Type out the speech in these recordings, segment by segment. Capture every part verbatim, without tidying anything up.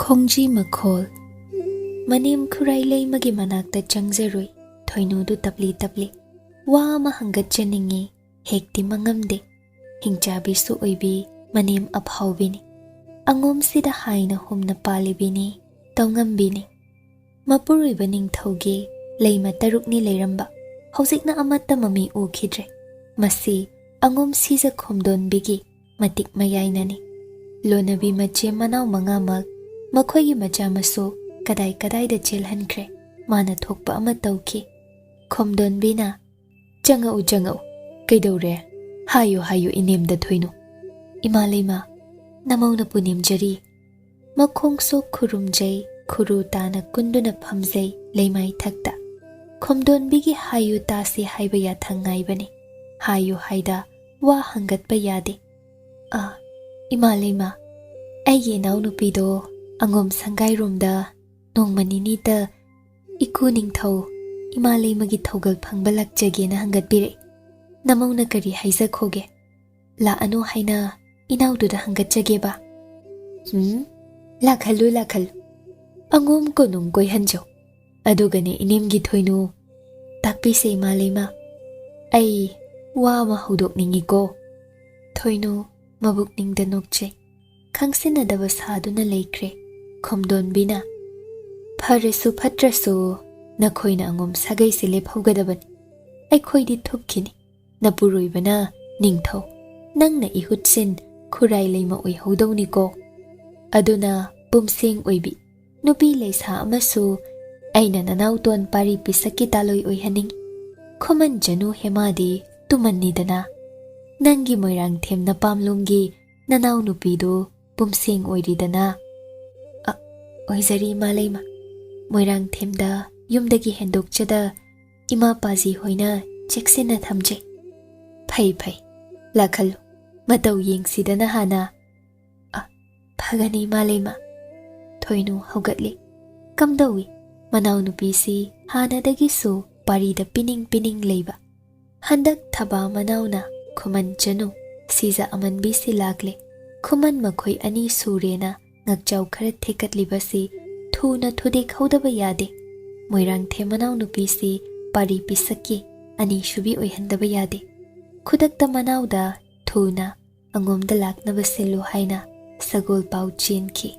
ꯈꯣꯡꯖꯤ ꯃꯈꯣꯜ꯫ ꯃꯅꯦꯝ ꯈꯨꯔꯥꯏ ꯂꯩꯃꯒꯤ ꯃꯅꯥꯛꯇ ꯆꯪꯖꯔꯨꯏ꯫ ꯊꯣꯏꯅꯨꯗꯨ ꯇꯞꯂꯤ ꯇꯞꯂꯤ꯫ ꯋꯥ ꯑꯃ ꯍꯪꯒꯠꯆꯅꯤꯡꯉꯤ, ꯍꯦꯛꯇꯤ ꯃꯉꯝꯗꯦ꯫ ꯍꯤꯡꯆꯥꯕꯤꯁꯨ ꯑꯣꯏꯕꯤ, ꯃꯅꯦꯝ ꯑꯐꯥꯎꯕꯤꯅꯤ꯫ ꯑꯉꯣꯝꯁꯤꯗ ꯍꯥꯏꯅ ꯍꯨꯝꯅ ꯄꯥꯜꯂꯤꯕꯤꯅꯤ, ꯇꯧꯉꯝꯕꯤꯅꯤ꯫ ꯃꯄꯨꯔꯣꯏꯕ ꯅꯤꯡꯊꯧꯒꯤ ꯂꯩꯃ ꯇꯔꯨꯛꯅꯤ ꯂꯩꯔꯝꯕ, ꯍꯧꯖꯤꯛꯅ ꯑꯃꯠꯇ ꯃꯃꯤ ꯎꯈꯤꯗ꯭ꯔꯦ꯫ ꯃꯁꯤ ꯑꯉꯣꯝ ꯁꯤꯖ ꯈꯣꯝꯗꯣꯟꯕꯤꯒꯤ ꯃꯇꯤꯛ ꯃꯌꯥꯏꯅꯅꯤ꯫ ꯂꯣꯅꯕꯤ ꯃꯆꯦ ꯃꯅꯥꯎ ꯃꯉꯥꯃꯛ ꯃꯈꯣꯏꯒꯤ ꯃꯆꯥ ꯃꯁꯨ ꯀꯗꯥꯏ ꯀꯗꯥꯏꯗ ꯆꯦꯜꯍꯟꯈ꯭ꯔꯦ, ꯃꯥꯅ ꯊꯣꯛꯄ ꯑꯃ ꯇꯧꯈꯤ꯫ ꯈꯣꯝꯗꯣꯟꯕꯤꯅ, "ꯆꯪꯉꯛꯎ, ꯆꯪꯉꯛꯎ꯫ ꯀꯩꯗꯧꯔꯦ? ꯍꯥꯏꯌꯨ, ꯍꯥꯏꯌꯨ, ꯏꯅꯦꯝꯗ ꯊꯣꯏꯅꯨ꯫ ꯏꯃꯥ ꯂꯩꯃ, ꯅꯃꯧꯅ ꯄꯨꯅꯦꯝꯖꯔꯤ꯫" ꯃꯈꯣꯡ ꯁꯣꯛ ꯈꯨꯔꯨꯝꯖꯩ, ꯈꯨꯔꯨ ꯇꯥꯅ ꯀꯨꯟꯗꯨꯅ ꯐꯝꯖꯩ ꯂꯩꯃꯥꯏ ꯊꯛꯇ꯫ ꯈꯣꯝꯗꯣꯟꯕꯤꯒꯤ ꯍꯥꯏꯌꯨ ꯇꯥꯁꯤ ꯍꯥꯏꯕ ꯌꯥꯊꯪ ꯉꯥꯏꯕꯅꯤ꯫ ꯍꯥꯏꯌꯨ ꯍꯥꯏꯗ ꯋꯥ ꯍꯪꯒꯠꯄ ꯌꯥꯗꯦ꯫ "ꯑꯥ, ꯏꯃꯥ ꯂꯩꯃ, ꯑꯩꯒꯤ ꯏꯅꯥꯎꯅꯨꯄꯤꯗꯣ ꯑꯉꯣꯝ ꯁꯪꯒꯥꯏꯔꯣꯝꯗ ꯅꯣꯡꯃ ꯅꯤꯅꯤꯇ ꯏꯀꯨ ꯅꯤꯡꯊꯧ ꯏꯃꯥ ꯂꯩꯃꯒꯤ ꯊꯧꯒꯜ ꯐꯪꯕ ꯂꯥꯛꯆꯒꯦꯅ ꯍꯪꯒꯠꯄꯤꯔꯛꯏ꯫ ꯅꯃꯧꯅ ꯀꯔꯤ ꯍꯥꯏꯖꯈꯣꯒꯦ? ꯂꯥꯛꯑꯅꯨ ꯍꯥꯏꯅ ꯏꯅꯥꯎꯗꯨꯗ ꯍꯪꯒꯠꯆꯒꯦꯕ?" "ꯎꯝ, ꯂꯥꯛꯍꯜꯂꯨ, ꯂꯥꯛꯍꯜꯂꯨ꯫ ꯑꯉꯣꯝ ꯀꯣꯅꯨꯡ ꯀꯣꯏꯍꯟꯖꯧ꯫ ꯑꯗꯨꯒꯅꯦ ꯏꯅꯦꯝꯒꯤ ꯊꯣꯏꯅꯨ, ꯇꯥꯛꯄꯤꯁꯦ ꯏꯃꯥ ꯂꯩꯃ꯫ ꯑꯩ ꯋꯥ ꯑꯃ ꯍꯧꯗꯣꯛꯅꯤꯡꯉꯤꯀꯣ꯫" ꯊꯣꯏꯅꯨ ꯃꯕꯨꯛꯅꯤꯡꯗ ꯅꯣꯛꯆꯩ꯫ ꯈꯪꯁꯤꯟꯅꯗꯕ ꯁꯥꯗꯨꯅ ꯂꯩꯈ꯭ꯔꯦ꯫ ꯈꯣꯝꯗꯣꯟꯕꯤꯅ, "ꯐꯔꯁꯨ ꯐꯠꯇ꯭ꯔꯁꯨ ꯅꯈꯣꯏꯅ ꯑꯉꯣꯝ ꯁꯥꯒꯩꯁꯦ ꯂꯦꯞꯍꯧꯒꯗꯕꯅꯤ꯫ ꯑꯩꯈꯣꯏꯗꯤ ꯊꯨꯞꯈꯤꯅꯤ꯫ ꯅꯄꯨꯔꯣꯏꯕꯅ ꯅꯤꯡꯊꯧ, ꯅꯪꯅ ꯏꯍꯨꯠꯁꯤꯟ ꯈꯨꯔꯥꯏ ꯂꯩꯃ ꯑꯣꯏꯍꯧꯗꯧꯅꯤꯀꯣ꯫ ꯑꯗꯨꯅ ꯄꯨꯝꯁꯦꯡ ꯑꯣꯏꯕꯤ, ꯅꯨꯄꯤ ꯂꯩꯁꯥ ꯑꯃꯁꯨ ꯑꯩꯅ ꯅꯅꯥꯎꯇꯣꯟ ꯄꯥꯔꯤ ꯄꯤꯁꯛꯀꯤ ꯇꯥꯂꯣꯏ ꯑꯣꯏꯍꯟꯅꯤꯡꯏ꯫ ꯈꯨꯃꯟ ꯆꯅꯨ ꯍꯦꯃꯥꯗꯤ ꯇꯨꯃꯟꯅꯤꯗꯅ꯫ ꯅꯪꯒꯤ ꯃꯣꯏꯔꯥꯡꯊꯦꯝ ꯅꯄꯥꯝꯂꯣꯝꯒꯤ ꯅꯅꯥꯎ ꯅꯨꯄꯤꯗꯨ ꯄꯨꯝꯁꯦꯡ ꯑꯣꯏꯔꯤꯗꯅ꯫" "ꯑ, ꯑꯣꯏꯖꯔꯤ ꯏꯃꯥ ꯂꯩꯃ꯫ ꯃꯣꯏꯔꯥꯡꯊꯦꯝꯗ ꯌꯨꯝꯗꯒꯤ ꯍꯦꯟꯗꯣꯛꯆꯗ ꯏꯃꯥ ꯄꯥꯖꯤ ꯍꯣꯏꯅ ꯆꯦꯛꯁꯤꯟꯅ ꯊꯝꯖꯩ꯫" "ꯐꯩ, ꯐꯩ꯫ ꯂꯥꯛꯍꯜꯂꯨ꯫ ꯃꯇꯧ ꯌꯦꯡꯁꯤꯗꯅ ꯍꯥꯟꯅ꯫" "ꯑ, ꯐꯒꯅꯤ ꯏꯃꯥ ꯂꯩꯃ꯫" ꯊꯣꯏꯅꯨ ꯍꯧꯒꯠꯂꯤ꯫ ꯀꯝꯗꯧꯏ? ꯃꯅꯥꯎꯅꯨꯄꯤꯁꯤ ꯍꯥꯟꯅꯗꯒꯤꯁꯨ ꯄꯥꯔꯤꯗ ꯄꯤꯅꯤꯡ ꯄꯤꯅꯤꯡ ꯂꯩꯕ꯫ ꯍꯟꯗꯛ ꯊꯕꯥ ꯃꯅꯥꯎꯅ ꯈꯨꯃꯟ ꯆꯅꯨ, ꯁꯤꯖ ꯑꯃꯟꯕꯤꯁꯤ ꯂꯥꯛꯂꯦ꯫ ꯈꯨꯃꯟ ꯃꯈꯣꯏ ꯑꯅꯤ ꯁꯨꯔꯦꯅ ꯉꯛꯆꯥꯎ ꯈꯔ ꯊꯦꯛꯀꯠꯂꯤꯕꯁꯤ ꯊꯨꯅ ꯊꯨꯗꯦꯛꯍꯧꯗꯕ ꯌꯥꯗꯦ꯫ ꯃꯣꯏꯔꯥꯡꯊꯦꯝ ꯃꯅꯥꯎꯅꯨꯄꯤꯁꯤ ꯄꯥꯔꯤ ꯄꯤꯁꯛꯀꯤ ꯑꯅꯤꯁꯨꯕꯤ ꯑꯣꯏꯍꯟꯗꯕ ꯌꯥꯗꯦ꯫ ꯈꯨꯗꯛꯇ ꯃꯅꯥꯎꯗ ꯊꯨꯅ ꯑꯉꯣꯝꯗ ꯂꯥꯛꯅꯕ ꯁꯤꯜꯂꯨ ꯍꯥꯏꯅ ꯁꯒꯣꯜ ꯄꯥꯎ ꯆꯦꯟꯈꯤ꯫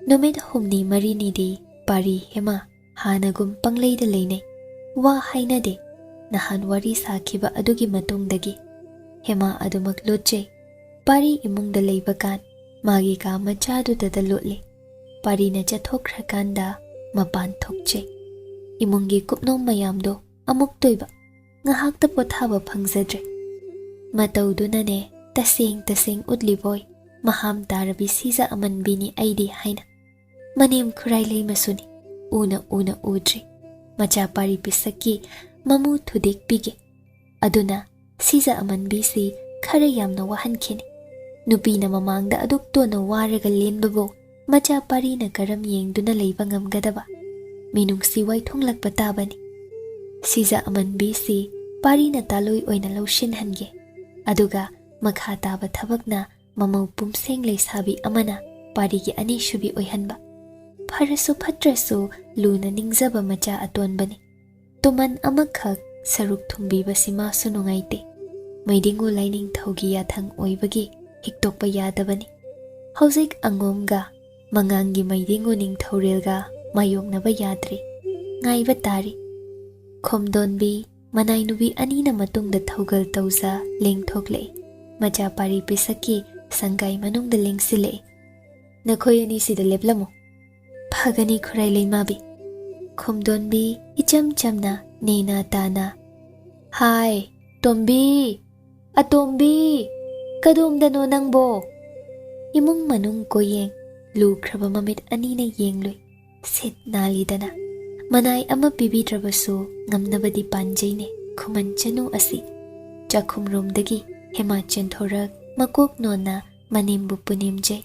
ꯅꯨꯃꯤꯠ ꯍꯨꯝꯅꯤ ꯃꯔꯤꯅꯤꯗꯤ ꯄꯥꯔꯤ ꯍꯦꯃꯥ ꯍꯥꯟꯅꯒꯨꯝ ꯄꯪꯂꯩꯗ ꯂꯩꯅꯩ꯫ ꯋꯥ ꯍꯥꯏꯅꯗꯦ꯫ ꯅꯍꯥꯟ ꯋꯥꯔꯤ ꯁꯥꯈꯤꯕ ꯑꯗꯨꯒꯤ ꯃꯇꯨꯡꯗꯒꯤ ꯍꯦꯃꯥ ꯑꯗꯨꯃꯛ ꯂꯣꯠꯆꯩ꯫ ꯄꯥꯔꯤ ꯏꯃꯨꯡꯗ ꯂꯩꯕ ꯀꯥꯟ ꯃꯥꯒꯤ ꯀꯥ ꯃꯆꯥꯗꯨꯗꯗ ꯂꯣꯠꯂꯤ꯫ ꯄꯥꯔꯤꯅ ꯆꯠꯊꯣꯛꯈ꯭ꯔꯀꯥꯟꯗ ꯃꯄꯥꯟ ꯊꯣꯛꯆꯩ꯫ ꯏꯃꯨꯡꯒꯤ ꯀꯨꯞꯅꯣꯝ ꯃꯌꯥꯝꯗꯣ ꯑꯃꯨꯛꯇꯣꯏꯕ ꯉꯥꯏꯍꯥꯛꯇ ꯄꯣꯊꯥꯕ ꯐꯪꯖꯗ꯭ꯔꯦ꯫ ꯃꯇꯧꯗꯨꯅꯅꯦ ꯇꯁꯦꯡ ꯇꯁꯦꯡ ꯎꯠꯂꯤꯕꯣꯏ, ꯃꯍꯥꯝ ꯇꯥꯔꯕꯤ ꯁꯤꯖ ꯑꯃꯟꯕꯤꯅꯤ ꯑꯩꯗꯤ ꯍꯥꯏꯅ꯫ ꯃꯅꯦꯝ ꯈꯨꯔꯥꯏ ꯂꯩꯃꯁꯨꯅꯤ, ꯎꯅ ꯎꯅ ꯎꯗ꯭ꯔꯤ꯫ ꯃꯆꯥ ꯄꯥꯔꯤ ꯄꯤꯁꯛꯀꯤ ꯃꯃꯨ ꯊꯨꯗꯦꯛꯄꯤꯒꯦ꯫ ꯑꯗꯨꯅ ꯁꯤꯖ ꯑꯃꯟꯕꯤꯁꯤ ꯈꯔ ꯌꯥꯝꯅ ꯋꯥꯍꯟꯈꯤꯅꯤ꯫ ꯅꯨꯄꯤꯅ ꯃꯃꯥꯡꯗ ꯑꯗꯨꯛ ꯇꯣꯟꯅ ꯋꯥꯔꯒ ꯂꯦꯟꯕꯕꯨ ꯃꯆꯥ ꯄꯥꯔꯤꯅ ꯀꯔꯝ ꯌꯦꯡꯗꯨꯅ ꯂꯩꯕ ꯉꯝꯒꯗꯕ? ꯃꯤꯅꯨꯡꯁꯤ ꯋꯥꯏꯊꯣꯡꯂꯛꯄ ꯇꯥꯕꯅꯤ꯫ ꯁꯤꯖ ꯑꯃꯟꯕꯤꯁꯤ ꯄꯥꯔꯤꯅ ꯇꯥꯂꯣꯏ ꯑꯣꯏꯅ ꯂꯧꯁꯤꯟꯍꯟꯒꯦ꯫ ꯑꯗꯨꯒ ꯃꯈꯥ ꯇꯥꯕ ꯊꯕꯛꯅ ꯃꯃꯧ ꯄꯨꯝꯁꯦꯡ ꯂꯩꯁꯥꯕꯤ ꯑꯃꯅ ꯄꯥꯔꯤꯒꯤ ꯑꯅꯤꯁꯨꯕꯤ ꯑꯣꯏꯍꯟꯕ꯫ ꯐꯔꯁꯨ ꯐꯠꯇ꯭ꯔꯁꯨ ꯂꯨꯅ ꯅꯤꯡꯖꯕ ꯃꯆꯥ ꯑꯇꯣꯟꯕꯅꯤ꯫ ꯇꯨꯃꯟ ꯑꯃꯈꯛ ꯁꯔꯨꯛ ꯊꯨꯡꯕꯤꯕꯁꯤ ꯃꯥꯁꯨ ꯅꯨꯡꯉꯥꯏꯇꯦ꯫ ꯃꯩꯗꯤꯡꯉꯨ ꯂꯥꯏꯅꯤꯡꯊꯧꯒꯤ ꯌꯥꯊꯪ ꯑꯣꯏꯕꯒꯤ ꯍꯤꯛꯇꯣꯛꯄ ꯌꯥꯗꯕꯅꯤ꯫ ꯍꯧꯖꯤꯛ ꯑꯉꯣꯝꯒ ꯃꯉꯥꯡꯒꯤ ꯃꯩꯗꯤꯡꯉꯨ ꯅꯤꯡꯊꯧꯔꯦꯜꯒ ꯃꯥꯌꯣꯛꯅꯕ ꯌꯥꯗ꯭ꯔꯤ꯫ ꯉꯥꯏꯕ ꯇꯥꯔꯤ꯫ ꯈꯣꯝꯗꯣꯟꯕꯤ, ꯃꯅꯥꯏ ꯅꯨꯄꯤ ꯑꯅꯤꯅ ꯃꯇꯨꯡꯗ ꯊꯧꯒꯜ ꯇꯧꯖ ꯂꯦꯡꯊꯣꯛꯂꯛꯏ꯫ ꯃꯆꯥ ꯄꯥꯔꯤ ꯄꯤꯁꯛꯀꯤ ꯁꯪꯒꯥꯏ ꯃꯅꯨꯡꯗ ꯂꯦꯡꯁꯤꯜꯂꯛꯏ꯫ "ꯅꯈꯣꯏ ꯑꯅꯤ ꯁꯤꯗ ꯂꯦꯞꯂꯝꯃꯨ꯫" "ꯐꯒꯅꯤ ꯈꯨꯔꯥꯏ ꯂꯩꯃꯥꯕꯤ꯫" ꯈꯣꯝꯗꯣꯟꯕꯤ ꯏꯆꯝ ꯆꯝꯅ ꯅꯦꯅꯥ ꯇꯥꯅ, "ꯍꯥꯏ, ꯇꯣꯝꯕꯤ! ꯑꯇꯣꯝꯕꯤ! ꯀꯗꯣꯝꯗꯅꯣ ꯅꯪꯕꯣ?" ꯏꯃꯨꯡ ꯃꯅꯨꯡ ꯀꯣꯌꯦꯡ ꯂꯨꯈ꯭ꯔꯕ ꯃꯃꯤꯠ ꯑꯅꯤꯅ ꯌꯦꯡꯂꯨꯏ꯫ ꯁꯤꯠ ꯅꯥꯜꯂꯤꯗꯅ꯫ ꯃꯅꯥꯏ ꯑꯃ ꯄꯤꯕꯤꯗ꯭ꯔꯕꯁꯨ ꯉꯝꯅꯕꯗꯤ ꯄꯥꯟꯖꯩꯅꯦ ꯈꯨꯃꯟ ꯆꯅꯨ ꯑꯁꯤ꯫ ꯆꯥꯛꯈꯨꯝꯔꯣꯝꯗꯒꯤ ꯍꯦꯃꯥ ꯆꯦꯟꯊꯣꯔꯛ ꯃꯀꯣꯛ ꯅꯣꯟꯅ ꯃꯅꯦꯝꯕꯨ ꯄꯨꯅꯦꯝꯖꯩ꯫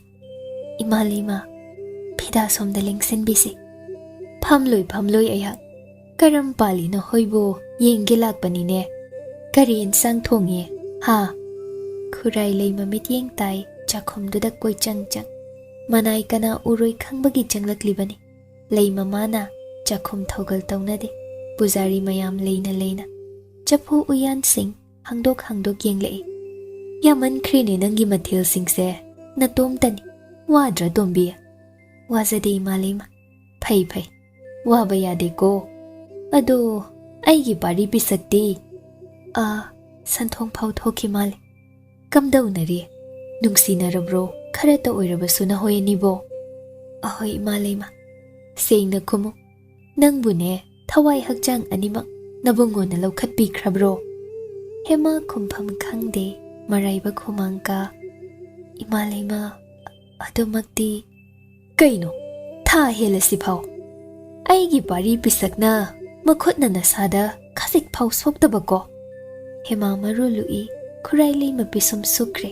"ꯏꯃꯥ ꯂꯩꯃ, ꯐꯤꯗꯥ ꯁꯣꯝꯗ ꯂꯦꯡꯁꯤꯟꯕꯤꯁꯤ꯫" "ꯐꯝꯂꯣꯏ, ꯐꯝꯂꯣꯏ ꯑꯩꯍꯥꯛ꯫ ꯀꯔꯝ ꯄꯥꯜꯂꯤꯅꯣ ꯍꯣꯏꯕꯣ, ꯌꯦꯡꯒꯦ ꯂꯥꯛꯄꯅꯤꯅꯦ꯫ ꯀꯔꯤ ꯏꯟꯁꯥꯡ ꯊꯣꯡꯉꯤ? ꯍꯥ?" ꯈꯨꯔꯥꯏ ꯂꯩꯃ ꯃꯤꯠꯌꯦꯡ ꯇꯥꯏ ꯆꯥꯛꯈꯨꯝꯗꯨꯗ ꯀꯣꯏꯆꯪ ꯆꯪ꯫ ꯃꯅꯥꯏ ꯀꯅꯥ ꯎꯔꯣꯏ ꯈꯪꯕꯒꯤ ꯆꯪꯂꯛꯂꯤꯕꯅꯤ꯫ ꯂꯩ ꯃꯃꯥꯅ ꯆꯥꯛꯈꯨꯝ ꯊꯧꯒꯜ ꯇꯧꯅꯗꯦ꯫ ꯄꯨꯖꯥꯔꯤ ꯃꯌꯥꯝ ꯂꯩꯅ ꯂꯩꯅ ꯆꯐꯨ ꯎꯌꯥꯟꯁꯤꯡ ꯍꯥꯡꯗꯣꯛ ꯍꯥꯡꯗꯣꯛ ꯌꯦꯡꯂꯛꯏ꯫ "ꯌꯥꯝꯃꯟꯈ꯭ꯔꯦꯅꯦ ꯅꯪꯒꯤ ꯃꯊꯦꯜꯁꯤꯡꯁꯦ꯫ ꯅꯇꯣꯝꯇꯅꯤ꯫ ꯋꯥꯗ꯭ꯔꯥ ꯇꯣꯝꯕꯤ?" "ꯋꯥꯖꯗꯦ ꯏꯃꯥ ꯂꯩꯃ꯫ ꯐꯩ ꯐꯩ꯫ ꯋꯥꯕ ꯌꯥꯗꯦꯀꯣ꯫ ꯑꯗꯣ ꯑꯩꯒꯤ ꯄꯥꯔꯤ ꯄꯤꯁꯛꯇꯤ?" "ꯑꯥ, ꯁꯟꯊꯣꯡ ꯐꯥꯎ ꯊꯣꯛꯈꯤ ꯃꯥꯜꯂꯦ꯫ ꯀꯝꯗꯧꯅꯔꯤ? ꯅꯨꯡꯁꯤꯅꯔꯕ꯭ꯔꯣ? ꯈꯔꯇ ꯑꯣꯏꯔꯕꯁꯨ ꯅꯈꯣꯏ ꯑꯅꯤꯕꯣ?" "ꯑꯍꯣꯏ ꯏꯃꯥ ꯂꯩꯃ꯫ ꯁꯦꯡꯅ ꯈꯨꯝꯃꯨ꯫ ꯅꯪꯕꯨꯅꯦ ꯊꯋꯥꯏ ꯍꯛꯆꯥꯡ ꯑꯅꯤꯃꯛ ꯅꯕꯨꯡꯉꯣꯅ ꯂꯧꯈꯠꯄꯤꯈ꯭ꯔꯕ꯭ꯔꯣ?" ꯍꯦꯃꯥ ꯈꯨꯝꯐꯝ ꯈꯪꯗꯦ꯫ ꯃꯔꯥꯏꯕꯛ ꯍꯨꯃꯥꯡ ꯀꯥ꯫ "ꯏꯃꯥ ꯂꯩꯃ, ꯑꯗꯨꯃꯛꯇꯤ..." "ꯀꯩꯅꯣ? ꯊꯥ ꯍꯦꯜꯂꯁꯤꯐꯥꯎ ꯑꯩꯒꯤ ꯄꯥꯔꯤ ꯄꯤꯁꯛꯅ ꯃꯈꯨꯠꯅ ꯅꯁꯥꯗ ꯈꯖꯤꯛ ꯐꯥꯎ ꯁꯣꯛꯇꯕꯀꯣ?" ꯍꯦꯃꯥ ꯃꯔꯨ ꯂꯨꯏ꯫ ꯈꯨꯔꯥꯏ ꯂꯩꯃ ꯄꯤꯁꯨꯝ ꯁꯨꯛꯈ꯭ꯔꯦ꯫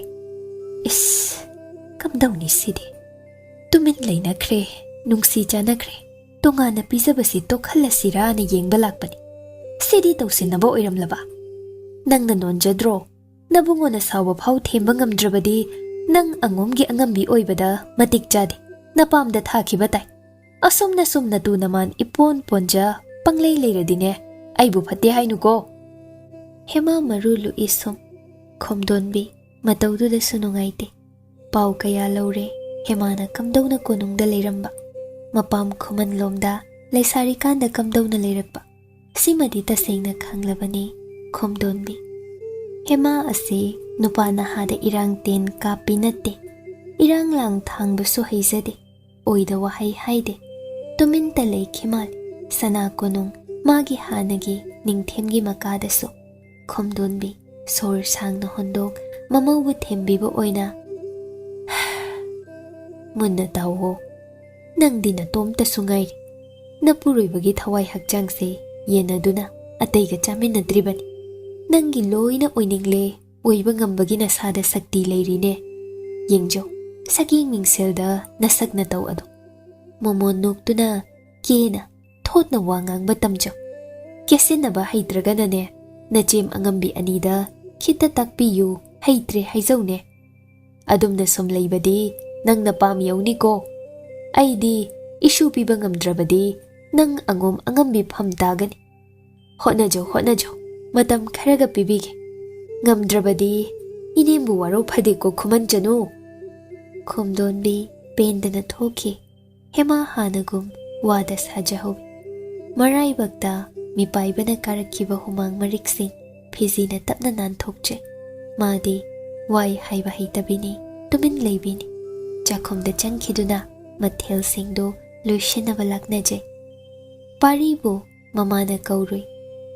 "ꯏꯁ, ꯀꯝꯗꯧꯅꯤ ꯁꯤꯗꯤ? ꯇꯨꯃꯤꯟ ꯂꯩꯅꯈ꯭ꯔꯦ, ꯅꯨꯡꯁꯤ ꯆꯥꯅꯈ꯭ꯔꯦ, ꯇꯣꯉꯥꯟꯅ ꯄꯤꯖꯕꯁꯤ ꯇꯣꯛꯍꯜꯂꯁꯤꯔꯥꯅ ꯌꯦꯡꯕ ꯂꯥꯛꯄꯅꯤ꯫ ꯁꯤꯗꯤ ꯇꯧꯁꯤꯟꯅꯕ ꯑꯣꯏꯔꯝꯂꯕ? ꯅꯪꯅ ꯅꯣꯟꯖꯗ꯭ꯔꯣ? ꯅꯕꯨꯡꯉꯣꯅ ꯁꯥꯎꯕ ꯐꯥꯎ ꯊꯦꯝꯕ ꯉꯝꯗ꯭ꯔꯕꯗꯤ ꯅꯪ ꯑꯉꯣꯝꯒꯤ ꯑꯉꯝꯕꯤ ꯑꯣꯏꯕꯗ ꯃꯇꯤꯛ ꯆꯥꯗꯦ꯫ ꯅꯄꯥꯝꯗ ꯊꯥꯈꯤꯕ ꯇꯥꯏ꯫ ꯑꯁꯨꯝꯅ ꯁꯨꯝ ꯅꯇꯨ ꯅꯃꯥꯟ ꯏꯄꯣꯟ ꯄꯣꯟꯖ ꯄꯪꯂꯩ ꯂꯩꯔꯗꯤꯅꯦ, ꯑꯩꯕꯨ ꯐꯠꯇꯦ ꯍꯥꯏꯅꯨꯀꯣ꯫" ꯍꯦꯃꯥ ꯃꯔꯨ ꯂꯨꯏ ꯁꯨꯝ꯫ ꯈꯣꯝꯗꯣꯟꯕꯤ ꯃꯇꯧꯗꯨꯗꯁꯨ ꯅꯨꯡꯉꯥꯏꯇꯦ꯫ ꯄꯥꯎ ꯀꯌꯥ ꯂꯧꯔꯦ꯫ ꯍꯦꯃꯥꯅ ꯀꯝꯗꯧꯅ ꯀꯣꯅꯨꯡꯗ ꯂꯩꯔꯝꯕ, ꯃꯄꯥꯝ ꯈꯨꯃꯟꯂꯣꯝꯗ ꯂꯩꯁꯥꯔꯤꯀꯥꯟꯗ ꯀꯝꯗꯧꯅ ꯂꯩꯔꯛꯄ, ꯁꯤꯃꯗꯤ ꯇꯁꯦꯡꯅ ꯈꯪꯂꯕꯅꯤ ꯈꯣꯝꯗꯣꯟꯕꯤ꯫ ꯍꯦꯃꯥ ꯑꯁꯤ ꯅꯨꯄꯥ ꯅꯍꯥꯗ ꯏꯔꯥꯡ ꯇꯦꯟ ꯀꯥꯞꯄꯤ ꯅꯠꯇꯦ, ꯏꯔꯥꯡ ꯂꯥꯡ ꯊꯥꯡꯕꯁꯨ ꯍꯩꯖꯗꯦ, ꯑꯣꯏꯗ ꯋꯥꯍꯩ ꯍꯥꯏꯗꯦ꯫ ꯇꯨꯃꯤꯟꯇ ꯂꯩꯈꯤ ꯃꯥꯜꯂꯤ꯫ ꯁꯅꯥ ꯀꯣꯅꯨꯡ ꯃꯥꯒꯤ ꯍꯥꯟꯅꯒꯤ ꯅꯤꯡꯊꯦꯝꯒꯤ ꯃꯀꯥꯗꯁꯨ꯫ ꯈꯣꯝꯗꯣꯟꯕꯤ ꯁꯣꯔ ꯁꯥꯡꯅ ꯍꯣꯟꯗꯣꯛ, ꯃꯃꯧꯕꯨ ꯊꯦꯝꯕꯤꯕ ꯑꯣꯏꯅ, "ꯃꯨꯟꯅ ꯇꯥꯎꯑꯣ꯫ ꯅꯪꯗꯤ ꯅꯇꯣꯝꯇꯁꯨ ꯉꯥꯏꯔꯤ꯫ ꯅꯄꯨꯔꯣꯏꯕꯒꯤ ꯊꯋꯥꯏ ꯍꯛꯆꯥꯡꯁꯦ ꯌꯦꯟꯅꯗꯨꯅ ꯑꯇꯩꯒ ꯆꯥꯃꯤꯟꯅꯗ꯭ꯔꯤꯕꯅꯤ꯫ ꯅꯪꯒꯤ ꯂꯣꯏꯅ ꯑꯣꯏꯅꯤꯡꯂꯦ꯫ ꯑꯣꯏꯕ ꯉꯝꯕꯒꯤ ꯅꯁꯥꯗ ꯁꯛꯇꯤ ꯂꯩꯔꯤꯅꯦ꯫ ꯌꯦꯡꯖꯧ, ꯁꯛꯌꯦꯡ ꯃꯤꯡꯁꯦꯜꯗ ꯅꯁꯛ ꯅꯇꯧ ꯑꯗꯨ꯫ ꯃꯣꯃꯣꯟ ꯅꯣꯛꯇꯨꯅ ꯀꯦꯅ ꯊꯣꯠꯅ ꯋꯥ ꯉꯥꯡꯕ ꯇꯝꯖꯧ꯫ ꯀꯦꯁꯤꯟꯅꯕ ꯍꯩꯇ꯭ꯔꯒꯅꯅꯦ, ꯅꯆꯦꯝ ꯑꯉꯝꯕꯤ ꯑꯅꯤꯗ ꯈꯤꯇ ꯇꯥꯛꯄꯤꯌꯨ, ꯍꯩꯇ꯭ꯔꯦ ꯍꯥꯏꯖꯧꯅꯦ꯫ ꯑꯗꯨꯝꯅ ꯁꯨꯝ ꯂꯩꯕꯗꯤ ꯅꯪꯅ ꯄꯥꯝ ꯌꯧꯅꯤꯀꯣ꯫ ꯑꯩꯗꯤ ꯏꯁꯨ ꯄꯤꯕ ꯉꯝꯗ꯭ꯔꯕꯗꯤ ꯅꯪ ꯑꯉꯣꯝ ꯑꯉꯝꯕꯤ ꯐꯝ ꯇꯥꯒꯅꯤ꯫ ꯍꯣꯠꯅꯖꯧ, ꯍꯣꯠꯅꯖꯧ, ꯃꯇꯝ ꯈꯔꯒ ꯄꯤꯕꯤꯒꯦ꯫ ꯉꯝꯗ꯭ꯔꯕꯗꯤ ꯏꯅꯦꯝꯕꯨ ꯋꯥꯔꯧ ꯐꯗꯦꯀꯣ ꯈꯨꯃꯟꯆꯅꯨ꯫ ꯈꯣꯝꯗꯣꯟꯕꯤ ꯄꯦꯟꯗꯅ ꯊꯣꯛꯈꯤ꯫ ꯍꯦꯃꯥ ꯍꯥꯟꯅꯒꯨꯝ ꯋꯥꯗ ꯁꯥꯖꯍꯧꯏ꯫ ꯃꯔꯥꯏꯕꯛꯇ ꯃꯤꯄꯥꯏꯕꯅ ꯀꯥꯔꯛꯈꯤꯕ ꯍꯨꯃꯥꯡ ꯃꯔꯤꯛꯁꯤꯡ ꯐꯤꯖꯤꯅ ꯇꯞꯅ ꯅꯥꯟꯊꯣꯛꯆꯩ꯫ ꯃꯥꯗꯤ ꯋꯥꯏ ꯍꯥꯏꯕ ꯍꯩꯇꯕꯤꯅꯤ, ꯇꯨꯃꯤꯟ ꯂꯩꯕꯤꯅꯤ꯫ ꯆꯥꯛꯈꯨꯝꯗ ꯆꯪꯈꯤꯗꯨꯅ ꯃꯊꯦꯜꯁꯤꯡꯗꯨ ꯂꯣꯏꯁꯤꯟꯅꯕ ꯂꯥꯛꯅꯖꯩ꯫ ꯄꯥꯔꯤꯕꯨ ꯃꯃꯥꯅ ꯀꯧꯔꯨꯏ꯫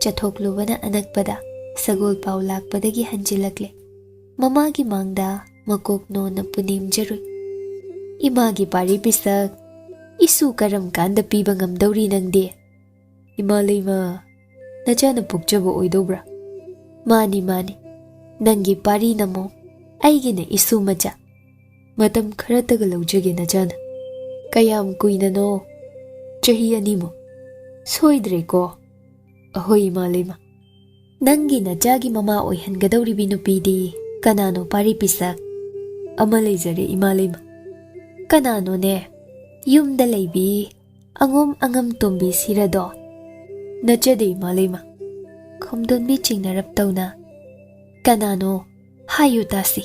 ꯆꯠꯊꯣꯛꯂꯨꯕꯅ ꯑꯅꯛꯄꯗ ꯁꯒꯣꯜ ꯄꯥꯎ ꯂꯥꯛꯄꯗꯒꯤ ꯍꯟꯖꯤꯜꯂꯛꯂꯦ꯫ ꯃꯃꯥꯒꯤ ꯃꯥꯡꯗ ꯃꯀꯣꯛ ꯅꯣꯟꯅ ꯄꯨꯅꯦꯝꯖꯔꯨꯏ꯫ "ꯏꯃꯥꯒꯤ ꯄꯥꯔꯤ ꯄꯤꯁꯛ, ꯏꯁꯨ ꯀꯔꯝ ꯀꯥꯟꯗ ꯄꯤꯕ ꯉꯝꯗꯧꯔꯤ ꯅꯪꯗꯤ?" "ꯏꯃꯥ ꯂꯩꯃ, ꯅꯆꯥꯅ ꯄꯣꯛꯆꯕ ꯑꯣꯏꯗꯧꯕ꯭ꯔꯥ?" "ꯃꯥꯅꯤ, ꯃꯥꯅꯤ, ꯅꯪꯒꯤ ꯄꯥꯔꯤ ꯅꯃꯣ, ꯑꯩꯒꯤꯅ ꯏꯁꯨ ꯃꯆꯥ꯫ ꯃꯇꯝ ꯈꯔꯇꯒ ꯂꯧꯖꯒꯦ ꯅꯆꯥꯅ꯫ ꯀꯌꯥꯝ ꯀꯨꯏꯅꯅꯣ?" "ꯆꯍꯤ ꯑꯅꯤꯃꯨꯛ꯫ ꯁꯣꯏꯗ꯭ꯔꯦꯀꯣ?" "ꯑꯍꯣꯏ, ꯏꯃꯥ ꯂꯩꯃ꯫ ꯅꯪꯒꯤ ꯅꯆꯥꯒꯤ ꯃꯃꯥ ꯑꯣꯏꯍꯟꯒꯗꯧꯔꯤꯕꯤ ꯅꯨꯄꯤꯗꯤ ꯀꯅꯥꯅꯣ ꯄꯥꯔꯤ ꯄꯤꯁꯛ?" "ꯑꯃ ꯂꯩꯖꯔꯦ, ꯏꯃꯥ ꯂꯩꯃ꯫ ꯀꯅꯥꯅꯣꯅꯦ? ꯌꯨꯝꯗ ꯂꯩꯕꯤ ꯑꯉꯣꯝ ꯑꯉꯝ ꯇꯣꯝꯕꯤ ꯁꯤꯔꯗꯣ?" "ꯅꯠꯆꯗꯦ, ꯏꯃꯥ ꯂꯩꯃ꯫" ꯈꯣꯝꯗꯣꯟꯕꯤ ꯆꯤꯡꯅꯔꯞ ꯇꯧꯅ, "ꯀꯅꯥꯅꯣ? ꯍꯥꯏꯌꯨ ꯇꯥꯁꯤ꯫"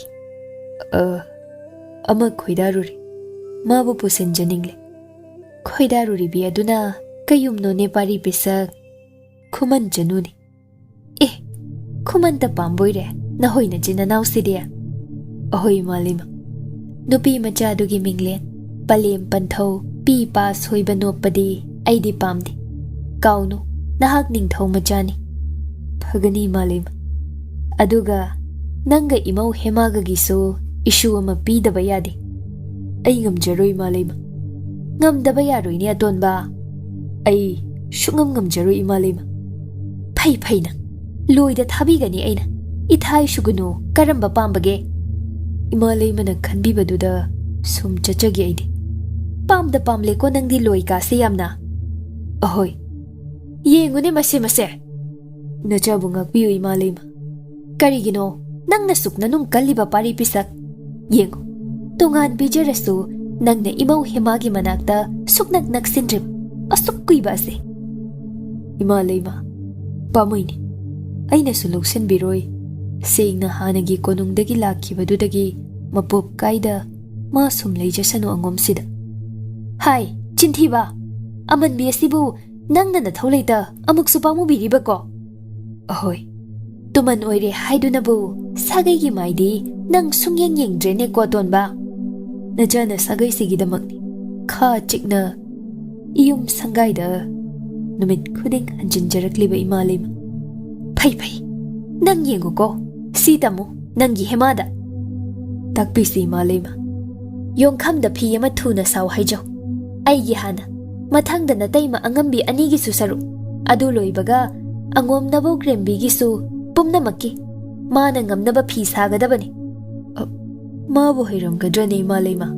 "ꯑ, ꯑꯃ ꯈꯣꯏꯗꯥꯔꯨꯔꯦ꯫ ꯃꯥꯕꯨ ꯄꯨꯁꯤꯟꯖꯅꯤꯡꯂꯦ꯫" "ꯈꯣꯏꯗꯥꯔꯨꯔꯤꯕꯤ ꯑꯗꯨꯅ ꯀꯌꯨꯝꯅꯣꯅꯦ ꯄꯥꯔꯤ ꯄꯤꯁꯛ?" "ꯈꯨꯃꯟ ꯆꯅꯨꯅꯤ꯫" "ꯑꯦ, ꯈꯨꯃꯟꯇ ꯄꯥꯝꯕꯣꯏꯔꯦ ꯅꯍꯣꯏ ꯅꯆꯤꯟ ꯅꯅꯥꯎꯁꯤꯗꯤ?" "ꯑꯍꯣꯏ, ꯏꯃꯥ ꯂꯩꯃ꯫ ꯅꯨꯄꯤ ꯃꯆꯥꯗꯨꯒꯤ ꯃꯤꯡꯂꯦꯟ, ꯄꯂꯦꯝ ꯄꯟꯊꯧ, ꯄꯤ ꯄꯥ ꯁꯣꯏꯕ ꯅꯣꯞꯄꯗꯤ ꯑꯩꯗꯤ ꯄꯥꯝꯗꯦ꯫ ꯀꯥꯎꯅꯨ, ꯅꯍꯥꯛ ꯅꯤꯡꯊꯧ ꯃꯆꯥꯅꯤ꯫" "ꯐꯒꯅꯤ, ꯏꯃꯥ ꯂꯩꯃ꯫ ꯑꯗꯨꯒ ꯅꯪꯒ ꯏꯃꯧ ꯍꯦꯃꯥꯒꯒꯤꯁꯨ ꯏꯁꯨ ꯑꯃ ꯄꯤꯗꯕ ꯌꯥꯗꯦ꯫" "ꯑꯩ ꯉꯝꯖꯔꯣꯏ, ꯏꯃꯥ ꯂꯩꯃ꯫" "ꯉꯝꯗꯕ ꯌꯥꯔꯣꯏꯅꯦ, ꯑꯇꯣꯟꯕ꯫" "ꯑꯩ ꯁꯨꯛꯉꯝ ꯉꯝꯖꯔꯣꯏ, ꯏꯃꯥ ꯂꯩꯃ꯫" "ꯐꯩ, ꯐꯩ ꯅꯪ꯫ ꯂꯣꯏꯗ ꯊꯥꯕꯤꯒꯅꯤ ꯑꯩꯅ꯫ ꯏꯊꯥꯏ ꯁꯨꯒꯅꯨ, ꯀꯔꯝꯕ ꯄꯥꯝꯕꯒꯦ?" "ꯏꯃꯥ ꯂꯩꯃꯅ ꯈꯟꯕꯤꯕꯗꯨꯗ ꯁꯨꯝ ꯆꯠꯆꯒꯦ ꯑꯩꯗꯤ꯫" "ꯄꯥꯝꯗ ꯄꯥꯝꯂꯦꯀꯣ ꯅꯪꯗꯤ ꯂꯣꯏ ꯀꯥꯁꯦ ꯌꯥꯝꯅ꯫" "ꯑꯍꯣꯏ꯫ ꯌꯦꯡꯉꯨꯅꯦ ꯃꯁꯦ, ꯃꯁꯦ꯫ ꯅꯆꯥꯕꯨ ꯉꯥꯛꯄꯤꯌꯨ, ꯏꯃꯥ ꯂꯩꯃ꯫ ꯀꯔꯤꯒꯤꯅꯣ ꯅꯪꯅ ꯁꯨꯛ ꯅꯅꯨꯡ ꯀꯜꯂꯤꯕ, ꯄꯥꯔꯤ ꯄꯤꯁꯛ? ꯌꯦꯡꯉꯨ, ꯇꯣꯉꯥꯟ ꯄꯤꯖꯔꯁꯨ ꯅꯪꯅ ꯏꯃꯧ ꯍꯦꯃꯥꯒꯤ ꯃꯅꯥꯛꯇ ꯁꯨꯛꯅꯛ ꯅꯛꯁꯤꯟꯗ꯭ꯔꯤꯕ ꯑꯁꯨꯛ ꯀꯨꯏꯕ ꯑꯁꯦ꯫ ꯏꯃꯥ ꯂꯩꯃ, ꯄꯥꯝꯃꯨꯏꯅꯦ꯫ ꯑꯩꯅꯁꯨ ꯂꯧꯁꯤꯟꯕꯤꯔꯣꯏ꯫ ꯁꯦꯡꯅ ꯍꯥꯟꯅꯒꯤ ꯀꯣꯅꯨꯡꯗꯒꯤ ꯂꯥꯛꯈꯤꯕꯗꯨꯗꯒꯤ ꯃꯄꯣꯞ ꯀꯥꯏꯗ ꯃꯥ ꯁꯨꯝ ꯂꯩꯖꯁꯅꯨ ꯑꯉꯣꯝꯁꯤꯗ꯫ ꯍꯥꯏ, ꯆꯤꯟꯊꯤꯕ! ꯑꯃꯟꯕꯤ ꯑꯁꯤꯕꯨ ꯅꯪꯅ ꯅꯊꯧ ꯂꯩꯇ ꯑꯃꯨꯛꯁꯨ ꯄꯥꯝꯃꯨꯕꯤꯔꯤꯕꯀꯣ? ꯑꯍꯣꯏ, ꯇꯨꯃꯟ ꯑꯣꯏꯔꯦ ꯍꯥꯏꯗꯨꯅꯕꯨ ꯁꯥꯒꯩꯒꯤ ꯃꯥꯏꯗꯤ ꯅꯪ ꯁꯨꯡꯌꯦꯡ ꯌꯦꯡꯗ꯭ꯔꯦꯅꯦꯀꯣ, ꯑꯇꯣꯟꯕ꯫ ꯅꯆꯥꯅ ꯁꯥꯒꯩꯁꯤꯒꯤꯗꯃꯛꯅꯤ ꯈꯥ ꯆꯤꯛꯅ ꯏꯌꯨꯝ ꯁꯪꯒꯥꯏꯗ ꯅꯨꯃꯤꯠ ꯈꯨꯗꯤꯡ ꯍꯟꯖꯤꯟꯖꯔꯛꯂꯤꯕ ꯏꯃꯥ ꯂꯩꯃ꯫ ꯐꯩ, ꯐꯩ, ꯅꯪ ꯌꯦꯡꯉꯨꯀꯣ, ꯁꯤ ꯇꯝꯃꯨ ꯅꯪꯒꯤ ꯍꯦꯃꯥꯗ꯫ ꯇꯥꯛꯄꯤꯁꯤ ꯏꯃꯥ ꯂꯩꯃ꯫ ꯌꯣꯡꯈꯝꯗ ꯐꯤ ꯑꯃ ꯊꯨꯅ ꯁꯥꯎ ꯍꯥꯏꯖꯧ꯫ ꯑꯩꯒꯤ ꯍꯥꯟꯅ, ꯃꯊꯪꯗ ꯅꯇꯩꯃ ꯑꯉꯝꯕꯤ ꯑꯅꯤꯒꯤꯁꯨ ꯁꯔꯨꯛ꯫ ꯑꯗꯨ ꯂꯣꯏꯕꯒ ꯑꯉꯣꯝ ꯅꯕꯣꯛ ꯔꯦꯝꯕꯤꯒꯤꯁꯨ ꯄꯨꯝꯅꯃꯛꯀꯤ꯫ ꯃꯥꯅ ꯉꯝꯅꯕ ꯐꯤ ꯁꯥꯒꯗꯕꯅꯤ꯫ ꯑ, ꯃꯥꯕꯨ ꯍꯩꯔꯝꯒꯗ꯭ꯔꯅꯦ ꯏꯃꯥ ꯂꯩꯃ?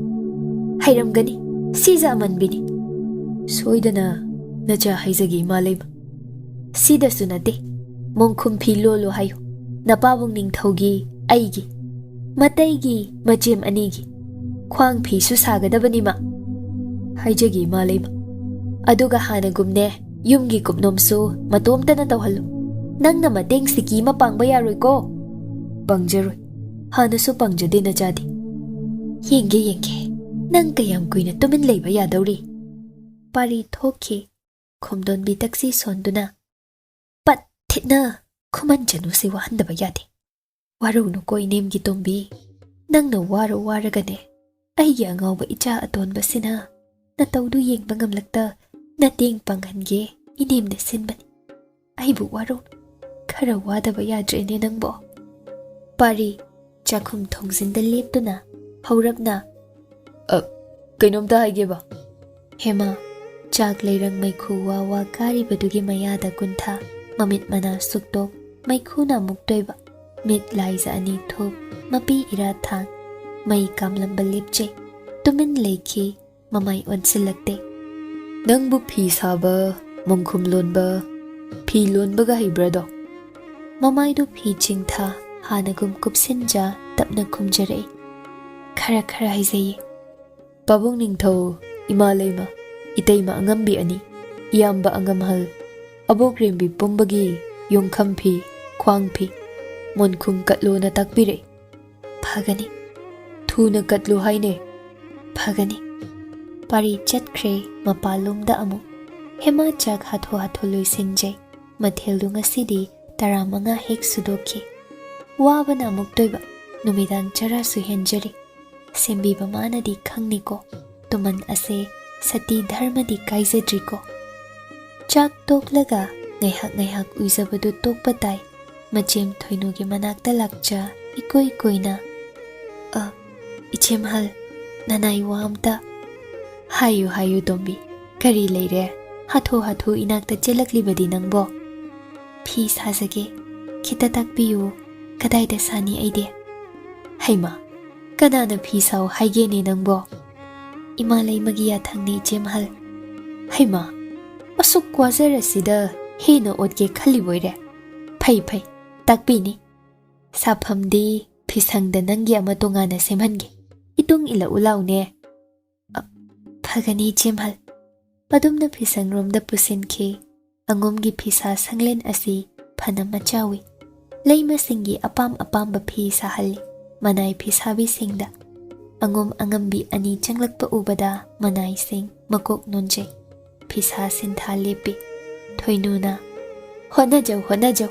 ꯍꯩꯔꯝꯒꯅꯤ, ꯁꯤꯖ ꯑꯃꯟꯕꯤꯅꯤ꯫ ꯁꯣꯏꯗꯅ ꯅꯆꯥ ꯍꯥꯏꯖꯒꯦ ꯏꯃꯥ ꯂꯩꯃ꯫ ꯁꯤꯗꯁꯨ ꯅꯠꯇꯦ, ꯃꯣꯡꯈꯨꯝ ꯐꯤ ꯂꯣꯜꯂꯨ ꯍꯥꯏꯌꯨ꯫ ꯅꯄꯥꯕꯨꯡ ꯅꯤꯡꯊꯧꯒꯤ, ꯑꯩꯒꯤ, ꯃꯇꯩꯒꯤ ꯃꯆꯦꯝ ꯑꯅꯤꯒꯤ ꯈ꯭ꯋꯥꯡ ꯐꯤꯁꯨ ꯁꯥꯒꯗꯕꯅꯤꯃ꯫ ꯍꯥꯏꯖꯒꯦ ꯏꯃꯥ ꯂꯩꯃ꯫ ꯑꯗꯨꯒ ꯍꯥꯟꯅꯒꯨꯝꯅꯦ, ꯌꯨꯝꯒꯤ ꯀꯨꯞꯅꯣꯝꯁꯨ ꯃꯇꯣꯝꯇꯅ ꯇꯧꯍꯜꯂꯨ꯫ ꯅꯪꯅ ꯃꯇꯦꯡ ꯁꯤꯀꯤ ꯑꯃ ꯄꯥꯡꯕ ꯌꯥꯔꯣꯏꯀꯣ? ꯄꯥꯡꯖꯔꯣꯏ꯫ ꯍꯥꯟꯅꯁꯨ ꯄꯥꯡꯖꯗꯦ ꯅꯆꯥꯗꯤ꯫ ꯌꯦꯡꯒꯦ, ꯌꯦꯡꯒꯦ, ꯅꯪ ꯀꯌꯥꯝ ꯀꯨꯏꯅ ꯇꯨꯃꯤꯟ ꯂꯩꯕ ꯌꯥꯗꯧꯔꯤ? ꯄꯥꯔꯤ ꯊꯣꯛꯈꯤ꯫ ꯈꯣꯝꯗꯣꯟꯕꯤ ꯇꯛꯁꯤ ꯁꯣꯟꯗꯨꯅ, ꯄꯠ ꯊꯤꯠꯅ ꯈꯨꯃꯟꯖꯅꯨꯁꯤ ꯋꯥꯍꯟꯗꯕ ꯌꯥꯗꯦ꯫ ꯋꯥꯔꯧꯅꯨꯀꯣ ꯏꯅꯦꯝꯒꯤ ꯇꯣꯝꯕꯤ, ꯅꯪꯅ ꯋꯥꯔ ꯋꯥꯔꯒꯅꯦ ꯑꯩꯒꯤ ꯑꯉꯥꯎꯕ ꯏꯆꯥ ꯑꯇꯣꯟꯕꯁꯤꯅ ꯅꯇꯧꯗꯨ ꯌꯦꯡꯕ ꯉꯝꯂꯛꯇ ꯅꯇꯦꯡ ꯄꯥꯡꯍꯟꯒꯦ ꯏꯅꯦꯝꯅ ꯁꯤꯟꯕꯅꯤ꯫ ꯑꯩꯕꯨ ꯋꯥꯔꯧꯅꯨ, ꯈꯔ ꯋꯥꯗꯕ ꯌꯥꯗ꯭ꯔꯦꯅꯦ ꯅꯪꯕꯣ꯫ ꯄꯥꯔꯤ ꯆꯥꯛꯈꯨꯝ ꯊꯣꯡꯖꯤꯟꯗ ꯂꯦꯞꯇꯨꯅ ꯍꯧꯔꯞꯅ, "ꯑ, ꯀꯩꯅꯣꯝꯇ ꯍꯥꯏꯒꯦꯕ?" ꯍꯦꯃꯥ ꯆꯥꯛ ꯂꯩꯔꯪ ꯃꯩꯈꯨ ꯋꯥ ꯋꯥ ꯀꯥꯔꯤꯕꯗꯨꯒꯤ ꯃꯌꯥꯗ ꯀꯨꯟꯊꯥ, ꯃꯃꯤꯠ ꯃꯅꯥ ꯁꯨꯛꯇꯣꯛ, ꯃꯩꯈꯨꯅ ꯑꯃꯨꯛ ꯇꯣꯏꯕ, ꯃꯤꯠ ꯂꯥꯏꯖ ꯑꯅꯤ ꯊꯨꯞ, ꯃꯄꯤ ꯏꯔꯥ ꯊꯥꯡ, ꯃꯩ ꯀꯥꯝꯂꯝꯕ ꯂꯦꯞꯆꯩ꯫ ꯇꯨꯃꯤꯟ ꯂꯩꯈꯤ, ꯃꯃꯥꯏ ꯑꯣꯟꯁꯤꯜꯂꯛꯇꯦ꯫ "ꯅꯪꯕꯨ ꯐꯤ ꯁꯥꯕ, ꯃꯣꯡꯈꯨꯝ ꯂꯣꯟꯕ, ꯐꯤ ꯂꯣꯟꯕꯒ ꯍꯩꯕ꯭ꯔꯥꯗꯣ?" ꯃꯃꯥꯏꯗꯨ ꯐꯤ ꯆꯤꯡꯊꯥ, ꯍꯥꯟꯅꯒꯨꯝ ꯀꯨꯞꯁꯤꯟꯖ ꯇꯞꯅ ꯈꯨꯝꯖꯔꯛꯏ꯫ ꯈꯔ ꯈꯔ ꯍꯥꯏꯖꯩꯌꯦ꯫ ꯄꯥꯕꯨꯡ ꯅꯤꯡꯊꯧ, ꯏꯃꯥ ꯂꯩꯃ, ꯏꯇꯩꯃ ꯑꯉꯝꯕꯤ ꯑꯅꯤ, ꯏꯌꯥꯝꯕ ꯑꯉꯝꯍꯜ, ꯑꯕꯣꯛ ꯔꯦꯝꯕꯤ ꯄꯨꯝꯕꯒꯤ ꯌꯣꯡꯈꯝ ꯐꯤ, ꯈ꯭ꯋꯥꯡ ꯐꯤ, ꯃꯣꯟꯈꯨꯝ ꯀꯠꯂꯣꯅ ꯇꯥꯛꯄꯤꯔꯛꯏ꯫ ꯐꯒꯅꯤ꯫ ꯊꯨꯅ ꯀꯠꯂꯨ ꯍꯥꯏꯅꯦ꯫ ꯐꯒꯅꯤ꯫ ꯄꯥꯔꯤ ꯆꯠꯈ꯭ꯔꯦ ꯃꯄꯥꯟꯂꯣꯝꯗ ꯑꯃꯨꯛ꯫ ꯍꯦꯃꯥ ꯆꯥꯛ ꯍꯥꯊꯨ ꯍꯥꯊꯨ ꯂꯣꯏꯁꯤꯟꯖꯩ꯫ ꯃꯊꯦꯜꯗꯨ ꯉꯁꯤꯗꯤ ꯇꯔꯥꯃꯉꯥ ꯍꯦꯛ ꯁꯨꯗꯣꯛꯈꯤ꯫ ꯋꯥꯕꯅ ꯑꯃꯨꯛꯇꯣꯏꯕ꯫ ꯅꯨꯃꯤꯗꯥꯡ ꯆꯔꯥꯁꯨ ꯍꯦꯟꯖꯔꯤ꯫ ꯁꯦꯝꯕꯤꯕ ꯃꯥꯅꯗꯤ ꯈꯪꯅꯤꯀꯣ, ꯇꯨꯃꯟ ꯑꯁꯦ ꯁꯇꯤ ꯙꯔꯃꯗꯤ ꯀꯥꯏꯖꯗ꯭ꯔꯤꯀꯣ꯫ ꯆꯥꯛ ꯇꯣꯛꯂꯒ ꯉꯥꯏꯍꯥꯛ ꯉꯥꯏꯍꯥꯛ ꯎꯏꯖꯕꯗꯨ ꯇꯣꯛꯄ ꯇꯥꯏ꯫ ꯃꯆꯦꯝ ꯊꯣꯏꯅꯨꯒꯤ ꯃꯅꯥꯛꯇ ꯂꯥꯛꯆ ꯏꯀꯣꯏ ꯀꯣꯏꯅ, "ꯑ, ꯏꯆꯦꯝꯍꯜ, ꯅꯅꯥꯏ ꯋꯥ ꯑꯝꯇ ꯍꯥꯏꯌꯨ, ꯍꯥꯏꯌꯨ ꯇꯣꯝꯕꯤ, ꯀꯔꯤ ꯂꯩꯔꯦ? ꯍꯥꯊꯨ ꯍꯥꯊꯨ ꯏꯅꯥꯛꯇ ꯆꯦꯜꯂꯛꯂꯤꯕꯗꯤ ꯅꯪꯕꯣ?" "ꯐꯤ ꯁꯥꯖꯒꯦ, ꯈꯤꯇ ꯇꯥꯛꯄꯤꯌꯨ, ꯀꯗꯥꯏꯗ ꯁꯥꯅꯤ ꯑꯩꯗꯤ?" "ꯍꯩꯃꯥ, ꯀꯅꯥꯅ ꯐꯤ ꯁꯥꯎ ꯍꯥꯏꯒꯦꯅꯦ ꯅꯪꯕꯣ?" "ꯏꯃꯥ ꯂꯩꯃꯒꯤ ꯌꯥꯊꯪꯅꯤ ꯏꯆꯦꯝꯍꯜ꯫" "ꯍꯩꯃꯥ, ꯑꯁꯨꯛ ꯋꯥꯖꯔꯁꯤꯗ ꯍꯦꯟꯅ ꯑꯣꯠꯀꯦ ꯈꯜꯂꯤꯕꯣꯏꯔꯦ? ꯐꯩ ꯐꯩ, ꯇꯥꯛꯄꯤꯅꯤ꯫ ꯁꯥꯐꯝꯗꯤ ꯐꯤꯁꯪꯗ ꯅꯪꯒꯤ ꯑꯃ ꯇꯣꯉꯥꯟꯅ ꯁꯦꯝꯍꯟꯒꯦ꯫ ꯏꯇꯨꯡ ꯏꯜꯂꯛꯎ ꯂꯥꯎꯅꯦ꯫" "ꯑ, ꯐꯒꯅꯤ ꯏꯆꯦꯝꯍꯜ꯫" ꯑꯗꯨꯝꯅ ꯐꯤꯁꯪꯔꯣꯝꯗ ꯄꯨꯁꯤꯟꯈꯤ꯫ ꯑꯉꯣꯝꯒꯤ ꯐꯤꯁꯥ ꯁꯪꯂꯦꯟ ꯑꯁꯤ ꯐꯅ ꯃꯆꯥꯎꯏ꯫ ꯂꯩꯃꯁꯤꯡꯒꯤ ꯑꯄꯥꯝ ꯑꯄꯥꯝꯕ ꯐꯤ ꯁꯥꯍꯜꯂꯤ ꯃꯅꯥꯏ ꯐꯤꯁꯥꯕꯤꯁꯤꯡꯗ꯫ ꯑꯉꯣꯝ ꯑꯉꯝꯕꯤ ꯑꯅꯤ ꯆꯪꯂꯛꯄ ꯎꯕꯗ ꯃꯅꯥꯏꯁꯤꯡ ꯃꯀꯣꯛ ꯅꯣꯟꯖꯩ꯫ ꯐꯤꯁꯥ ꯁꯤꯟꯊꯥ ꯂꯦꯞꯄꯤ꯫ ꯊꯣꯏꯅꯨꯅ, "ꯍꯣꯠꯅꯖꯧ, ꯍꯣꯠꯅꯖꯧ,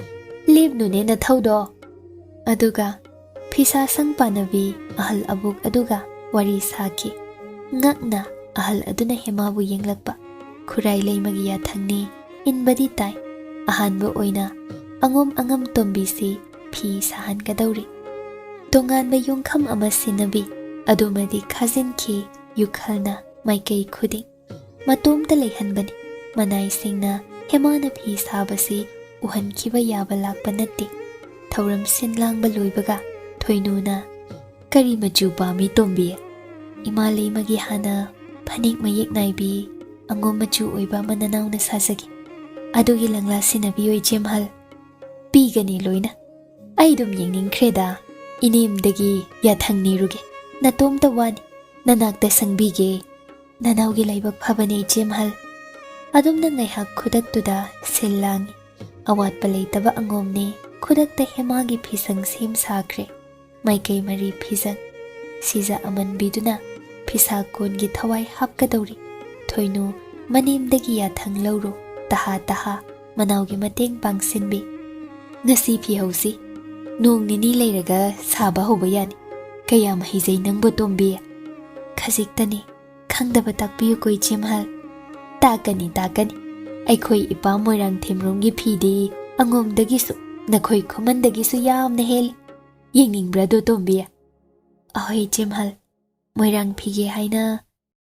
ꯂꯦꯞꯅꯨꯅꯦ ꯅꯊꯧꯗꯣ꯫" ꯑꯗꯨꯒ ꯐꯤꯁꯥ ꯁꯪ ꯄꯥꯟꯅꯕꯤ ꯑꯍꯜ ꯑꯕꯣꯛ ꯑꯗꯨꯒ ꯋꯥꯔꯤ ꯁꯥꯈꯤ꯫ ꯉꯛꯅ ꯑꯍꯜ ꯑꯗꯨꯅ ꯍꯦꯃꯥꯕꯨ ꯌꯦꯡꯂꯛꯄ꯫ ꯈꯨꯔꯥꯏ ꯂꯩꯃꯒꯤ ꯌꯥꯊꯪꯅꯤ, ꯏꯟꯕꯗꯤ ꯇꯥꯏ꯫ ꯑꯍꯥꯟꯕ ꯑꯣꯏꯅ ꯑꯉꯣꯝ ꯑꯉꯝ ꯇꯣꯝꯕꯤꯁꯤ ꯐꯤ ꯁꯥꯍꯟꯒꯗꯧꯔꯤ꯫ ꯇꯣꯉꯥꯟꯕ ꯌꯣꯡꯈꯝ ꯑꯃ ꯁꯤꯟꯅꯕꯤ ꯑꯗꯨꯃꯗꯤ ꯈꯥꯖꯤꯟꯈꯤ ꯌꯨꯈꯜꯅ ꯃꯥꯏꯀꯩ ꯈꯨꯗꯤꯡ꯫ ꯃꯇꯣꯝꯇ ꯂꯩꯍꯟꯕꯅꯤ꯫ ꯃꯅꯥꯏꯁꯤꯡꯅ ꯍꯦꯃꯥꯅ ꯐꯤ ꯁꯥꯕꯁꯤ ꯎꯍꯟꯈꯤꯕ ꯌꯥꯕ ꯂꯥꯛꯄ ꯅꯠꯇꯦ꯫ ꯊꯧꯔꯝ ꯁꯤꯟ ꯂꯥꯡꯕ ꯂꯣꯏꯕꯒ ꯊꯣꯏꯅꯨꯅ, "ꯀꯔꯤ ꯃꯆꯨ ꯄꯥꯝꯃꯤ ꯇꯣꯝꯕꯤ?" "ꯏꯃꯥ ꯂꯩꯃꯒꯤ ꯍꯥꯟꯅ ꯐꯅꯦꯛ ꯃꯌꯦꯛ ꯅꯥꯏꯕꯤ ꯑꯉꯣꯝ ꯃꯆꯨ ꯑꯣꯏꯕ ꯑꯃ ꯅꯅꯥꯎꯅ ꯁꯥꯖꯒꯦ꯫ ꯑꯗꯨꯒꯤ ꯂꯪꯂꯥ ꯁꯤꯟꯅꯕꯤꯌꯣ ꯏꯆꯦꯝꯍꯜ꯫" "ꯄꯤꯒꯅꯤ ꯂꯣꯏꯅ꯫ ꯑꯩ ꯑꯗꯨꯝ ꯌꯦꯡꯅꯤꯡꯈ꯭ꯔꯦꯗ꯫ ꯏꯅꯦꯝꯗꯒꯤ ꯌꯥꯊꯪ ꯅꯤꯔꯨꯒꯦ꯫ ꯅꯇꯣꯝꯇ ꯋꯥꯅꯤ, ꯅꯅꯥꯛꯇ ꯁꯪꯕꯤꯒꯦ꯫ ꯅꯅꯥꯎꯒꯤ ꯂꯥꯏꯕꯛ ꯐꯕꯅꯦ ꯏꯆꯦꯝꯍꯜ꯫ ꯑꯗꯨꯝꯅ ꯉꯥꯏꯍꯥꯛ ꯈꯨꯗꯛꯇꯨꯗ ꯁꯤꯜ ꯂꯥꯡꯉꯤ꯫ ꯑꯋꯥꯠꯄ ꯂꯩꯇꯕ ꯑꯉꯣꯝꯅꯦ꯫ ꯈꯨꯗꯛꯇ ꯍꯦꯃꯥꯒꯤ ꯐꯤꯁꯪ ꯁꯦꯝ ꯁꯥꯈ꯭ꯔꯦ꯫ ꯃꯥꯏꯀꯩ ꯃꯔꯤ ꯐꯤꯖꯪ꯫ ꯁꯤꯖ ꯑꯃꯟꯕꯤꯗꯨꯅ ꯐꯤꯁꯥ ꯀꯣꯟꯒꯤ ꯊꯋꯥꯏ ꯍꯥꯞꯀꯗꯧꯔꯤ꯫ ꯊꯣꯏꯅꯨ ꯃꯅꯦꯝꯗꯒꯤ ꯌꯥꯊꯪ ꯂꯧꯔꯣ꯫ ꯇꯍꯥ ꯇꯍꯥ ꯃꯅꯥꯎꯒꯤ ꯃꯇꯦꯡ ꯄꯥꯡꯁꯤꯟꯕꯤ꯫ ꯉꯁꯤ ꯐꯤ ꯍꯧꯁꯤ꯫ ꯅꯣꯡ ꯅꯤꯅꯤ ꯂꯩꯔꯒ ꯁꯥꯕ ꯍꯧꯕ ꯌꯥꯅꯤ꯫ ꯀꯌꯥꯝ ꯍꯩꯖꯩ ꯅꯪꯕꯨ ꯇꯣꯝꯕꯤ꯫ ꯈꯖꯤꯛꯇꯅꯤ꯫ ꯈꯪꯗꯕ ꯇꯥꯛꯄꯤꯌꯨꯀꯣ ꯏꯆꯦꯝꯍꯜ꯫ ꯇꯥꯛꯀꯅꯤ, ꯇꯥꯛꯀꯅꯤ꯫ ꯑꯩꯈꯣꯏ ꯏꯄꯥ ꯃꯣꯏꯔꯥꯡ ꯊꯦꯝꯔꯣꯝꯒꯤ ꯐꯤꯗꯤ ꯑꯉꯣꯝꯗꯒꯤꯁꯨ, ꯅꯈꯣꯏ ꯈꯨꯃꯟꯗꯒꯤꯁꯨ ꯌꯥꯝꯅ ꯍꯦꯜꯂꯤ꯫ ꯌꯦꯡꯅꯤꯡꯕ꯭ꯔꯥ ꯑꯗꯣ ꯇꯣꯝꯕꯤ? ꯑꯍꯣꯏ ꯏꯆꯦꯝꯍꯜ, ꯃꯣꯏꯔꯥꯡ ꯐꯤꯒꯦ ꯍꯥꯏꯅ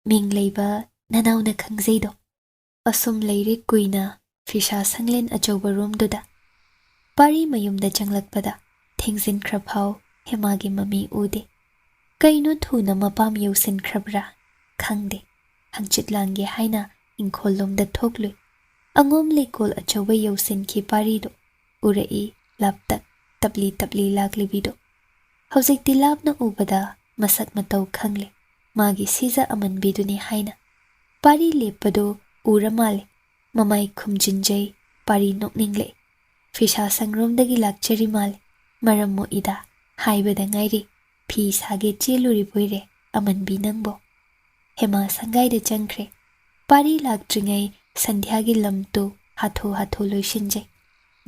ꯃꯤꯡ ꯂꯩꯕ ꯅꯅꯥꯎꯅ ꯈꯪꯖꯩꯗꯣ꯫ ꯑꯁꯨꯝ ꯂꯩꯔꯦ ꯀꯨꯏꯅ ꯐꯤꯁꯥ ꯁꯪꯂꯦꯟ ꯑꯆꯧꯕ ꯔꯣꯝꯗꯨꯗ꯫ ꯄꯥꯔꯤ ꯃꯌꯨꯝꯗ ꯆꯪꯂꯛꯄꯗ ꯊꯦꯡꯖꯤꯟꯈ꯭ꯔ ꯐꯥꯎ ꯍꯦꯃꯥꯒꯤ ꯃꯃꯤ ꯎꯗꯦ꯫ ꯀꯩꯅꯣ ꯊꯨꯅ ꯃꯄꯥꯝ ꯌꯧꯁꯤꯟꯈ꯭ꯔꯕ꯭ꯔꯥ ꯈꯪꯗꯦ꯫ ꯍꯪꯆꯤꯠ ꯂꯥꯡꯒꯦ ꯍꯥꯏꯅ ꯏꯪꯈꯣꯜꯂꯣꯝꯗ ꯊꯣꯛꯂꯨꯏ꯫ ꯑꯉꯣꯝ ꯂꯩꯀꯣꯜ ꯑꯆꯧꯕ ꯌꯧꯁꯤꯟꯈꯤ ꯄꯥꯔꯤꯗꯣ꯫ ꯎꯔꯛꯏ ꯂꯥꯞꯇꯛ ꯇꯞꯂꯤ ꯇꯞꯂꯤ ꯂꯥꯛꯂꯤꯕꯤꯗꯣ꯫ ꯍꯧꯖꯤꯛꯇꯤ ꯂꯥꯞꯅ ꯎꯕꯗ ꯃꯁꯛ ꯃꯇꯧ ꯈꯪꯂꯦ꯫ ꯃꯥꯒꯤ ꯁꯤꯖ ꯑꯃꯟꯕꯤꯗꯨꯅꯤ ꯍꯥꯏꯅ꯫ ꯄꯥꯔꯤ ꯂꯦꯞꯄꯗꯨ ꯎꯔ ꯃꯥꯜꯂꯦ꯫ ꯃꯃꯥꯏ ꯈꯨꯝꯖꯤꯟꯖꯩ꯫ ꯄꯥꯔꯤ ꯅꯣꯛꯅꯤꯡꯂꯛꯏ꯫ ꯐꯤꯁꯥ ꯁꯪꯔꯣꯝꯗꯒꯤ ꯂꯥꯛꯆꯔꯤ ꯃꯥꯜꯂꯦ꯫ ꯃꯔꯝ ꯃꯣꯛꯏꯗ꯫ ꯍꯥꯏꯕꯗ ꯉꯥꯏꯔꯤ꯫ ꯐꯤ ꯁꯥꯒꯦ ꯆꯦꯜꯂꯨꯔꯤꯕꯣꯏꯔꯦ ꯑꯃꯟꯕꯤ ꯅꯪꯕꯣ꯫ ꯍꯦꯃꯥ ꯁꯪꯒꯥꯏꯗ ꯆꯪꯈ꯭ꯔꯦ꯫ ꯄꯥꯔꯤ ꯂꯥꯛꯇ꯭ꯔꯤꯉꯩ ꯁꯟꯙ꯭ꯌꯥꯒꯤ ꯂꯝꯇꯨ ꯍꯥꯊꯨ ꯍꯥꯊꯨ ꯂꯣꯏꯁꯤꯟꯖꯩ꯫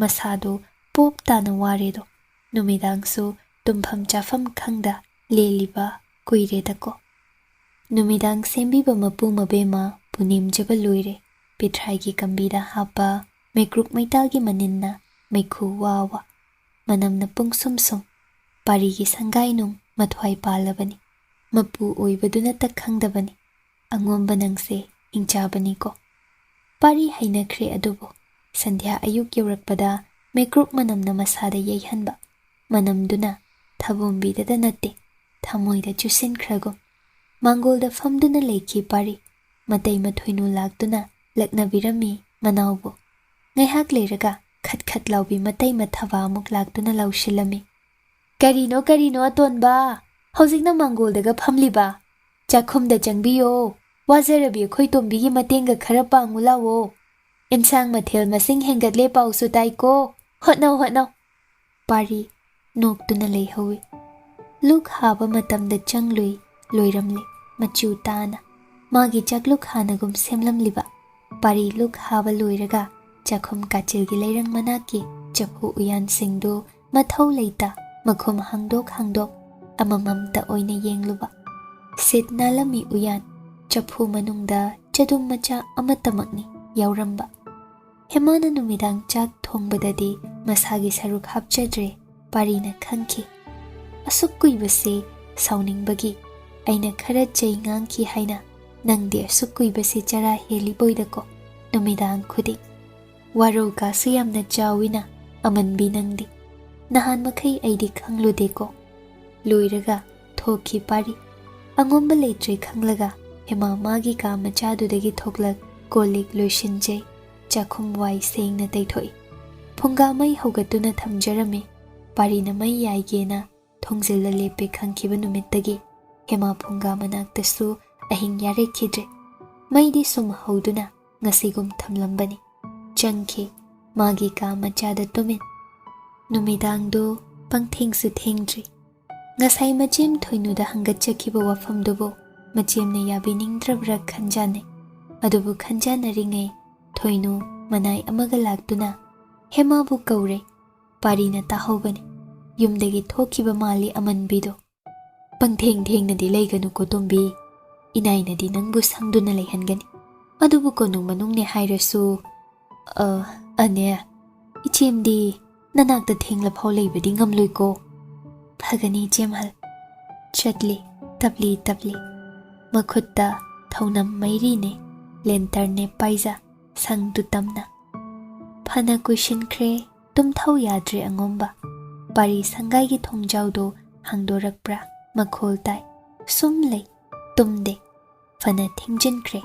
ꯃꯁꯥꯗꯨ ꯄꯣꯞ ꯇꯥꯅ ꯋꯥꯔꯦꯗꯣ꯫ ꯅꯨꯃꯤꯗꯥꯡꯁꯨ ꯇꯨꯝꯐꯝ ꯆꯥꯐꯝ ꯈꯪꯗ ꯂꯦꯜꯂꯤꯕ ꯀꯨꯏꯔꯦꯗꯀꯣ꯫ ꯅꯨꯃꯤꯗꯥꯡ ꯁꯦꯝꯕꯤꯕ ꯃꯄꯨ ꯃꯕꯦꯝꯃ ꯄꯨꯅꯦꯝꯖꯕ ꯂꯣꯏꯔꯦ꯫ ꯄꯤꯊ꯭ꯔꯥꯏꯒꯤ ꯀꯝꯕꯤꯗ ꯍꯥꯞꯄ ꯃꯩꯀ꯭ꯔꯨꯛ ꯃꯩꯇꯥꯒꯤ ꯃꯅꯤꯟꯅ ꯃꯩꯈꯨ ꯋꯥ ꯋꯥ꯫ ꯃꯅꯝꯅ ꯄꯨꯡꯁꯨꯝ ꯁꯨꯝ꯫ ꯄꯥꯔꯤꯒꯤ ꯁꯪꯒꯥꯏꯅꯨꯡ ꯃꯊ꯭ꯋꯥꯏ ꯄꯥꯜꯂꯕꯅꯤ꯫ ꯃꯄꯨ ꯑꯣꯏꯕꯗꯨꯅꯇ ꯈꯪꯗꯕꯅꯤ꯫ ꯑꯉꯣꯝꯕ ꯅꯪꯁꯦ ꯏꯪꯆꯥꯕꯅꯤꯀꯣ꯫ ꯄꯥꯔꯤ ꯍꯩꯅꯈ꯭ꯔꯦ ꯑꯗꯨꯕꯨ ꯁꯟꯙ꯭ꯌꯥ ꯑꯌꯨꯛ ꯌꯧꯔꯛꯄꯗ ꯃꯩꯀ꯭ꯔꯨꯛ ꯃꯅꯝꯅ ꯃꯁꯥꯗ ꯌꯩꯍꯟꯕ꯫ ꯃꯅꯝꯗꯨꯅ ꯊꯕꯣꯝꯕꯤꯗꯇ ꯅꯠꯇꯦ, ꯊꯃꯣꯏꯗ ꯆꯨꯁꯤꯟꯈ꯭ꯔꯒꯨꯝ꯫ ꯃꯥꯡꯒꯣꯜꯗ ꯐꯝꯗꯨꯅ ꯂꯩꯈꯤ ꯄꯥꯔꯤ꯫ ꯃꯇꯩ ꯃꯊꯣꯏꯅꯨ ꯂꯥꯛꯇꯨꯅ ꯂꯛꯅꯕꯤꯔꯝꯃꯤ ꯃꯅꯥꯎꯕꯨ꯫ ꯉꯥꯏꯍꯥꯛ ꯂꯩꯔꯒ ꯈꯠ ꯈꯠ ꯂꯥꯎꯕꯤ ꯃꯇꯩ ꯃꯊꯕ ꯑꯃꯨꯛ ꯂꯥꯛꯇꯨꯅ ꯂꯥꯎꯁꯤꯜꯂꯝꯃꯤ꯫ "ꯀꯔꯤꯅꯣ, ꯀꯔꯤꯅꯣ ꯑꯇꯣꯟꯕ? ꯍꯧꯖꯤꯛꯅ ꯃꯥꯡꯒꯣꯜꯗꯒ ꯐꯝꯂꯤꯕ? ꯆꯥꯛꯈꯨꯝꯗ ꯆꯪꯕꯤꯌꯣ꯫ ꯋꯥꯖꯔꯕꯤ ꯑꯩꯈꯣꯏ ꯇꯣꯝꯕꯤꯒꯤ ꯃꯇꯦꯡꯒ ꯈꯔ ꯄꯥꯡꯉꯨ ꯂꯥꯛꯑꯣ꯫ ꯏꯟꯁꯥꯡ ꯃꯊꯦꯜ ꯃꯁꯤꯡ ꯍꯦꯟꯒꯠꯂꯦ ꯄꯥꯎꯁꯨ ꯇꯥꯏꯀꯣ꯫ ꯍꯣꯠꯅꯧ, ꯍꯣꯠꯅꯧ꯫ ꯄꯥꯔꯤ ꯅꯣꯛꯇꯨꯅ ꯂꯩꯍꯧꯏ꯫ ꯂꯨꯛ ꯍꯥꯕ ꯃꯇꯝꯗ ꯆꯪꯂꯨꯏ, ꯂꯣꯏꯔꯝꯂꯦ꯫ ꯃꯆꯨ ꯇꯥꯅ ꯃꯥꯒꯤ ꯆꯥꯛꯂꯨꯛ ꯍꯥꯟꯅꯒꯨꯝ ꯁꯦꯝꯂꯝꯂꯤꯕ꯫ ꯄꯥꯔꯤ ꯂꯨꯛ ꯍꯥꯕ ꯂꯣꯏꯔꯒ ꯆꯥꯛꯈꯨꯝ ꯀꯥꯆꯤꯜꯒꯤ ꯂꯩꯔꯪ ꯃꯅꯥꯛꯀꯤ ꯆꯐꯨ ꯎꯌꯥꯟꯁꯤꯡꯗꯨ ꯃꯊꯧ ꯂꯩꯇ ꯃꯈꯨꯝ ꯍꯥꯡꯗꯣꯛ ꯍꯥꯡꯗꯣꯛ ꯑꯃꯃꯝꯇ ꯑꯣꯏꯅ ꯌꯦꯡꯂꯨꯕ꯫ ꯁꯤꯠ ꯅꯥꯜꯂꯝꯃꯤ ꯎꯌꯥꯟ꯫ ꯆꯐꯨ ꯃꯅꯨꯡꯗ ꯆꯗꯨꯝ ꯃꯆꯥ ꯑꯃꯠꯇꯃꯛꯅꯤ ꯌꯥꯎꯔꯝꯕ꯫ ꯍꯦꯃꯥꯅ ꯅꯨꯃꯤꯗꯥꯡ ꯆꯥꯛ ꯊꯣꯡꯕꯗꯗꯤ ꯃꯁꯥꯒꯤ ꯁꯔꯨꯛ ꯍꯥꯞꯆꯗ꯭ꯔꯦ꯫ ꯄꯥꯔꯤꯅ ꯈꯪꯈꯤ꯫ ꯑꯁꯨꯛ ꯀꯨꯏꯕꯁꯤ ꯁꯥꯎꯅꯤꯡꯕꯒꯤ ꯑꯩꯅ ꯈꯔ ꯆꯩ ꯉꯥꯡꯈꯤ ꯍꯥꯏꯅ ꯅꯪꯗꯤ ꯑꯁꯨꯛ ꯀꯨꯏꯕꯁꯤ ꯆꯔꯥ ꯍꯦꯜꯂꯤꯕꯣꯏꯗꯀꯣ꯫ ꯅꯨꯃꯤꯗꯥꯡ ꯈꯨꯗꯤꯡ꯫ ꯋꯥꯔꯧ ꯀꯥꯁꯨ ꯌꯥꯝꯅ ꯆꯥꯎꯏꯅ ꯑꯃꯟꯕꯤ ꯅꯪꯗꯤ꯫ ꯅꯍꯥꯟ ꯃꯈꯩ ꯑꯩꯗꯤ ꯈꯪꯂꯨꯗꯦꯀꯣ꯫ ꯂꯣꯏꯔꯒ ꯊꯣꯛꯈꯤ ꯄꯥꯔꯤ꯫ ꯑꯉꯣꯝꯕ ꯂꯩꯇ꯭ꯔꯦ ꯈꯪꯂꯒ ꯍꯦꯃꯥ ꯃꯥꯒꯤ ꯀꯥ ꯃꯆꯥꯗꯨꯗꯒꯤ ꯊꯣꯛꯂꯛ ꯀꯣꯜ ꯂꯤꯛ ꯂꯣꯏꯁꯤꯟꯖꯩ꯫ ꯆꯥꯛꯈꯨꯝ ꯋꯥꯏ ꯁꯦꯡꯅ ꯇꯩꯊꯣꯛꯏ꯫ ꯐꯨꯡꯒꯥ ꯃꯩ ꯍꯧꯒꯠꯇꯨꯅ ꯊꯝꯖꯔꯝꯃꯤ꯫ ꯄꯥꯔꯤꯅ ꯃꯩ ꯌꯥꯏꯒꯦꯅ ꯊꯣꯡꯖꯤꯜꯂ ꯂꯦꯞꯄꯦ ꯈꯪꯈꯤꯕ ꯅꯨꯃꯤꯠꯇꯒꯤ ꯍꯦꯃꯥ ꯐꯨꯡꯒꯥ ꯃꯅꯥꯛꯇꯁꯨ ꯑꯍꯤꯡ ꯌꯥꯔꯦꯛꯈꯤꯗ꯭ꯔꯦ꯫ ꯃꯩꯗꯤ ꯁꯨꯝ ꯍꯧꯗꯨꯅ ꯉꯁꯤꯒꯨꯝ ꯊꯝꯂꯝꯕꯅꯤ꯫ ꯆꯪꯈꯤ ꯃꯥꯒꯤ ꯀꯥ ꯃꯆꯥꯗ ꯇꯨꯃꯤꯟ꯫ ꯅꯨꯃꯤꯗꯥꯡꯗꯨ ꯄꯪꯊꯦꯡꯁꯨ ꯊꯦꯡꯗ꯭ꯔꯤ꯫ ꯉꯁꯥꯏ ꯃꯆꯦꯝ ꯊꯣꯏꯅꯨꯗ ꯍꯪꯒꯠꯆꯈꯤꯕ ꯋꯥꯐꯝꯗꯨꯕꯨ ꯃꯆꯦꯝꯅ ꯌꯥꯕꯤꯅꯤꯡꯗ꯭ꯔꯕ꯭ꯔꯥ ꯈꯟꯖꯥꯟꯅꯩ꯫ ꯑꯗꯨꯕꯨ ꯈꯟꯖꯥꯟꯅꯔꯤꯉꯩ ꯊꯣꯏꯅꯨ ꯃꯅꯥꯏ ꯑꯃꯒ ꯂꯥꯛꯇꯨꯅ ꯍꯦꯃꯥꯕꯨ ꯀꯧꯔꯦ꯫ ꯄꯥꯔꯤꯅ ꯇꯥꯍꯧꯕꯅꯤ꯫ ꯌꯨꯝꯗꯒꯤ ꯊꯣꯛꯈꯤꯕ ꯃꯥꯜꯂꯤ ꯑꯃꯟꯕꯤꯗꯣ꯫ "ꯄꯪꯊꯦꯡ ꯊꯦꯡꯅꯗꯤ ꯂꯩꯒꯅꯨꯀꯣ ꯇꯣꯝꯕꯤ, ꯏꯅꯥꯏꯅꯗꯤ ꯅꯪꯕꯨ ꯁꯪꯗꯨꯅ ꯂꯩꯍꯟꯒꯅꯤ꯫ ꯑꯗꯨꯕꯨ ꯀꯣꯅꯨꯡ ꯃꯅꯨꯡꯅꯦ ꯍꯥꯏꯔꯁꯨ, ꯑ, ꯑꯅꯦ, ꯏꯆꯦꯝꯗꯤ ꯅꯅꯥꯛꯇ ꯊꯦꯡꯂꯐꯥꯎ ꯂꯩꯕꯗꯤ ꯉꯝꯂꯣꯏꯀꯣ꯫" "ꯐꯒꯅꯤ ꯏꯆꯦꯝꯍꯜ꯫" ꯆꯠꯂꯤ ꯇꯞꯂꯤ ꯇꯞꯂꯤ꯫ ꯃꯈꯨꯠꯇ ꯊꯧꯅꯝ ꯃꯩꯔꯤꯅꯦ, ꯂꯦꯟꯇꯔꯅꯦ ꯄꯥꯏꯖ, ꯁꯪꯗꯨ ꯇꯝꯅ꯫ ꯐꯅ ꯀꯨꯏꯁꯤꯟꯈ꯭ꯔꯦ, ꯇꯨꯝꯊꯧ ꯌꯥꯗ꯭ꯔꯦ ꯑꯉꯣꯝꯕ꯫ ꯄꯥꯔꯤ ꯁꯪꯒꯥꯏꯒꯤ ꯊꯣꯡꯖꯥꯎꯗꯣ ꯍꯥꯡꯗꯣꯔꯛꯄ꯭ꯔꯥ ꯃꯈꯣꯜ ꯇꯥꯏ꯫ ꯁꯨꯝ ꯂꯩ, ꯇꯨꯝꯗꯦ꯫ ꯐꯅ ꯊꯦꯡꯖꯤꯟꯈ꯭ꯔꯦ꯫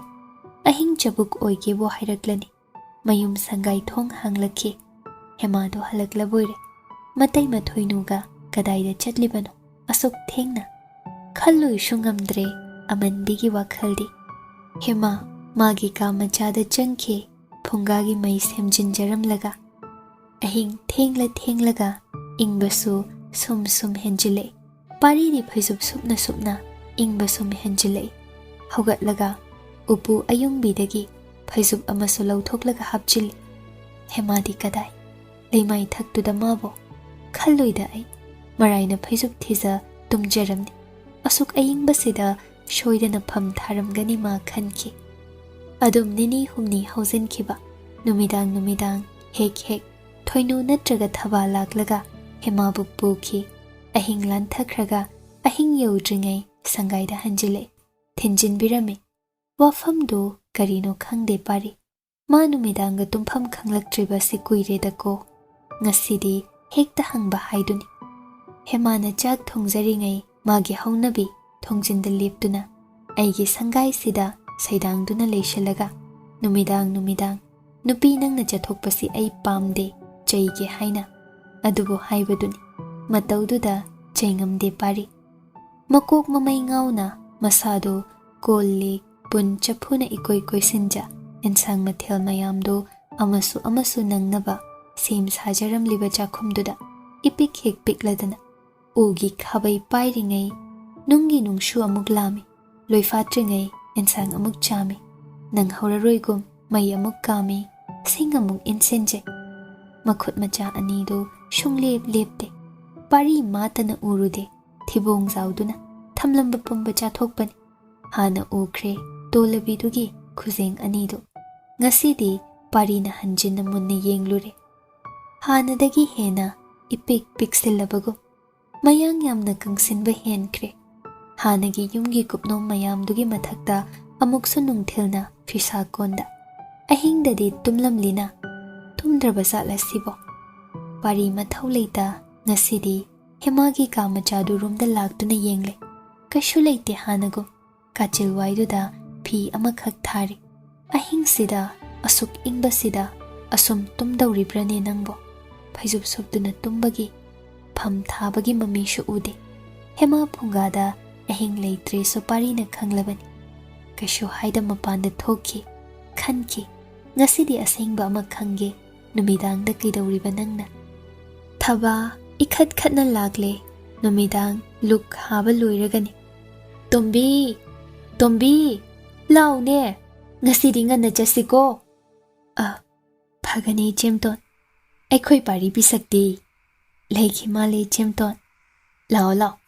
ꯑꯍꯤꯡ ꯆꯕꯨꯛ ꯑꯣꯏꯒꯦꯕꯨ ꯍꯥꯏꯔꯛꯂꯅꯤ꯫ ꯃꯌꯨꯝ ꯁꯪꯒꯥꯏ ꯊꯣꯡ ꯍꯥꯡꯂꯛꯈꯤ꯫ ꯍꯦꯃꯥꯗꯣ ꯍꯜꯂꯛꯂꯕꯣꯏꯔꯦ꯫ ꯃꯇꯩ ꯃꯊꯣꯏꯅꯨꯒ ꯀꯗꯥꯏꯗ ꯆꯠꯂꯤꯕꯅꯣ ꯑꯁꯨꯛ ꯊꯦꯡꯅ? ꯈꯜꯂꯣꯏꯁꯨ ꯉꯝꯗ꯭ꯔꯦ ꯑꯃꯟꯕꯤꯒꯤ ꯋꯥꯈꯜꯗꯤ꯫ ꯍꯦꯃꯥ ꯃꯥꯒꯤ ꯀꯥ ꯃꯆꯥꯗ ꯆꯪꯈꯤ꯫ ꯐꯨꯡꯒꯥꯒꯤ ꯃꯩ ꯁꯦꯝꯖꯤꯟꯖꯔꯝꯂꯒ ꯑꯍꯤꯡ ꯊꯦꯡꯂ ꯊꯦꯡꯂꯒ ꯏꯪꯕꯁꯨ ꯁꯨꯝ ꯁꯨꯝ ꯍꯦꯟꯖꯤꯜꯂꯛꯏ꯫ ꯄꯥꯔꯤꯗꯤ ꯐꯩꯖꯨꯞ ꯁꯨꯞꯅ ꯁꯨꯞꯅ ꯏꯪꯕ ꯁꯨꯝ ꯍꯦꯟꯖꯤꯜꯂꯛꯏ꯫ ꯍꯧꯒꯠꯂꯒ ꯎꯄꯨ ꯑꯌꯨꯡꯕꯤꯗꯒꯤ ꯐꯩꯖꯨꯞ ꯑꯃꯁꯨ ꯂꯧꯊꯣꯛꯂꯒ ꯍꯥꯞꯆꯤꯜꯂꯤ꯫ ꯍꯦꯃꯥꯗꯤ ꯀꯗꯥꯏ? ꯂꯩꯃꯥꯏ ꯊꯛꯇꯨꯗ ꯃꯥꯕꯨ ꯈꯜꯂꯣꯏꯗ ꯑꯩ ꯃꯔꯥꯏꯅ ꯐꯩꯖꯨꯞ ꯊꯤꯖ ꯇꯨꯝꯖꯔꯝꯅꯤ꯫ ꯑꯁꯨꯛ ꯑꯏꯪꯕꯁꯤꯗ ꯁꯣꯏꯗꯅ ꯐꯝ ꯊꯥꯔꯝꯒꯅꯤ ꯃꯥ ꯈꯟꯈꯤ꯫ ꯑꯗꯨꯝ ꯅꯤꯅꯤ ꯍꯨꯝꯅꯤ ꯍꯧꯖꯤꯟꯈꯤꯕ꯫ ꯅꯨꯃꯤꯗꯥꯡ ꯅꯨꯃꯤꯗꯥꯡ ꯍꯦꯛ ꯍꯦꯛ ꯊꯣꯏꯅꯨ ꯅꯠꯇ꯭ꯔꯒ ꯊꯕꯥ ꯂꯥꯛꯂꯒ ꯍꯦꯃꯥꯕꯨ ꯄꯨꯈꯤ꯫ ꯑꯍꯤꯡ ꯂꯥꯟꯊꯈ꯭ꯔꯒ ꯑꯍꯤꯡ ꯌꯧꯗ꯭ꯔꯤꯉꯩ ꯁꯪꯒꯥꯏꯗ ꯍꯟꯖꯤꯜꯂꯛꯏ꯫ ꯊꯤꯟꯖꯤꯟꯕꯤꯔꯝꯃꯤ꯫ ꯋꯥꯐꯝꯗꯨ ꯀꯔꯤꯅꯣ ꯈꯪꯗꯦ ꯄꯥꯔꯤ꯫ ꯃꯥ ꯅꯨꯃꯤꯗꯥꯡꯒ ꯇꯨꯝꯐꯝ ꯈꯪꯂꯛꯇ꯭ꯔꯤꯕꯁꯤ ꯀꯨꯏꯔꯦꯗꯀꯣ꯫ ꯉꯁꯤꯗꯤ ꯍꯦꯛꯇ ꯍꯪꯕ ꯍꯥꯏꯗꯨꯅꯤ꯫ ꯍꯦꯃꯥꯅ ꯆꯥꯛ ꯊꯣꯡꯖꯔꯤꯉꯩ ꯃꯥꯒꯤ ꯍꯧꯅꯕꯤ ꯊꯣꯡꯖꯤꯟꯗ ꯂꯦꯞꯇꯨꯅ ꯑꯩꯒꯤ ꯁꯪꯒꯥꯏꯁꯤꯗ ꯁꯩꯗꯥꯡꯗꯨꯅ ꯂꯩꯁꯤꯜꯂꯒ ꯅꯨꯃꯤꯗꯥꯡ ꯅꯨꯃꯤꯗꯥꯡ "ꯅꯨꯄꯤ ꯅꯪꯅ ꯆꯠꯊꯣꯛꯄꯁꯤ ꯑꯩ ꯄꯥꯝꯗꯦ, ꯆꯩꯒꯦ" ꯍꯥꯏꯅ ꯑꯗꯨꯕꯨ ꯍꯥꯏꯕꯗꯨꯅꯤ꯫ ꯃꯇꯧꯗꯨꯗ ꯆꯩꯉꯝꯗꯦ ꯄꯥꯔꯤ꯫ ꯃꯀꯣꯛ ꯃꯃꯩ ꯉꯥꯎꯅ ꯃꯁꯥꯗꯨ ꯀꯣꯜ ꯂꯤꯛ ꯄꯨꯟ ꯆꯐꯨꯅ ꯏꯀꯣꯏ ꯀꯣꯏꯁꯤꯟꯖ, ꯑꯦꯟꯁꯥꯡ ꯃꯊꯦꯜ ꯃꯌꯥꯝꯗꯨ ꯑꯃꯁꯨ ꯑꯃꯁꯨ ꯅꯪꯅꯕ ꯁꯦꯝ ꯁꯥꯖꯔꯝꯂꯤꯕ ꯆꯥꯛꯈꯨꯝꯗꯨꯗ ꯏꯄꯤꯛ ꯍꯦꯛ ꯄꯤꯛꯂꯗꯅ ꯎꯒꯤ ꯈꯥꯕꯩ ꯄꯥꯏꯔꯤꯉꯩ, ꯅꯨꯡꯒꯤ ꯅꯨꯡꯁꯨ ꯑꯃꯨꯛ ꯂꯥꯝꯃꯤ, ꯂꯣꯏꯐꯥꯠꯇ꯭ꯔꯤꯉꯩ ꯑꯦꯟꯁꯥꯡ ꯑꯃꯨꯛ ꯆꯥꯝꯃꯤ, ꯅꯪꯍꯧꯔꯔꯣꯏꯒꯨꯝ ꯃꯩ ꯑꯃꯨꯛ ꯀꯥꯝꯃꯤ, ꯁꯤꯡ ꯑꯃꯨꯛ ꯏꯟꯁꯤꯟꯖꯩ꯫ ꯃꯈꯨꯠ ꯃꯆꯥ ꯑꯅꯤꯗꯨ ꯁꯨꯡꯂꯦꯞ ꯂꯦꯞꯇꯦ꯫ ꯄꯥꯔꯤ ꯃꯥꯇꯅ ꯎꯔꯨꯗꯦ꯫ ꯊꯤꯕꯣꯡ ꯖꯥꯎꯗꯨꯅ ꯊꯝꯂꯝꯕ ꯄꯨꯝꯕ ꯆꯥꯊꯣꯛꯄꯅꯤ꯫ ꯍꯥꯟꯅ ꯎꯈ꯭ꯔꯦ ꯇꯣꯂꯕꯤꯗꯨꯒꯤ ꯈꯨꯖꯦꯡ ꯑꯅꯤꯗꯨ꯫ ꯉꯁꯤꯗꯤ ꯄꯥꯔꯤꯅ ꯍꯟꯖꯤꯟꯅ ꯃꯨꯟꯅ ꯌꯦꯡꯂꯨꯔꯦ꯫ ꯍꯥꯟꯅꯗꯒꯤ ꯍꯦꯟꯅ ꯏꯄꯤꯛ ꯄꯤꯛꯁꯤꯜꯂꯕꯒꯨꯝ꯫ ꯃꯌꯥꯡ ꯌꯥꯝꯅ ꯀꯪꯁꯤꯟꯕ ꯍꯦꯟꯈ꯭ꯔꯦ꯫ ꯍꯥꯟꯅꯒꯤ ꯌꯨꯝꯒꯤ ꯀꯨꯞꯅꯣꯝ ꯃꯌꯥꯝꯗꯨꯒꯤ ꯃꯊꯛꯇ ꯑꯃꯨꯛꯁꯨ ꯅꯨꯡꯊꯤꯜꯅ ꯐꯤꯁꯥ ꯀꯣꯟꯗ꯫ ꯑꯍꯤꯡꯗꯗꯤ ꯇꯨꯝꯂꯝꯂꯤꯅ꯫ ꯇꯨꯝꯗ꯭ꯔꯕ ꯖꯥꯠꯂ ꯁꯤꯕꯣ? ꯄꯥꯔꯤ ꯃꯊꯧ ꯂꯩꯇ ꯉꯁꯤꯗꯤ ꯍꯦꯃꯥꯒꯤ ꯀꯥ ꯃꯆꯥꯗꯨ ꯔꯨꯝꯗ ꯂꯥꯛꯇꯨꯅ ꯌꯦꯡꯂꯦ꯫ ꯀꯩꯁꯨ ꯂꯩꯇꯦ ꯍꯥꯟꯅꯒꯨꯝ꯫ ꯀꯥꯆꯤꯜ ꯋꯥꯏꯗꯨꯗ ꯐꯤ ꯑꯃꯈꯛ ꯊꯥꯔꯤ꯫ ꯑꯍꯤꯡꯁꯤꯗ, ꯑꯁꯨꯛ ꯏꯪꯕꯁꯤꯗ ꯑꯁꯨꯝ ꯇꯨꯝꯗꯧꯔꯤꯕ꯭ꯔꯅꯦ ꯅꯪꯕꯣ? ꯐꯩꯖꯨꯞ ꯁꯨꯞꯇꯨꯅ ꯇꯨꯝꯕꯒꯤ, ꯐꯝ ꯊꯥꯕꯒꯤ ꯃꯃꯤꯁꯨ ꯎꯗꯦ꯫ ꯍꯦꯃꯥ ꯐꯨꯡꯒꯥꯗ ꯑꯍꯤꯡ ꯂꯩꯇ꯭ꯔꯦ ꯁꯨꯄꯥꯔꯤꯅ ꯈꯪꯂꯕꯅꯤ꯫ ꯀꯩꯁꯨ ꯍꯥꯏꯗ ꯃꯄꯥꯟꯗ ꯊꯣꯛꯈꯤ꯫ ꯈꯟꯈꯤ, "ꯉꯁꯤꯗꯤ ꯑꯁꯦꯡꯕ ꯑꯃ ꯈꯪꯒꯦ, ꯅꯨꯃꯤꯗꯥꯡꯗ ꯀꯩꯗꯧꯔꯤꯕ ꯅꯪꯅ?" ꯊꯕꯥ ꯏꯈꯠ ꯈꯠꯅ ꯂꯥꯛꯂꯦ꯫ ꯅꯨꯃꯤꯗꯥꯡ ꯂꯨꯛ ꯍꯥꯕ ꯂꯣꯏꯔꯒꯅꯤ꯫ "ꯇꯣꯝꯕꯤ! ꯇꯣꯝꯕꯤ! ꯂꯥꯎꯅꯦ! ꯉꯁꯤꯗꯤ ꯉꯟꯅ ꯆꯠꯁꯤꯀꯣ!" "ꯑ, ꯐꯒꯅꯤ ꯏꯆꯦꯝꯇꯣꯟ꯫ ꯑꯩꯈꯣꯏ ꯄꯥꯔꯤ ꯄꯤꯁꯛꯇꯤ ꯂꯩꯈꯤ ꯃꯥꯜꯂꯦ ꯏꯆꯦꯝꯇꯣꯟ꯫ ꯂꯥꯛꯑꯣ, ꯂꯥꯛꯑꯣ꯫"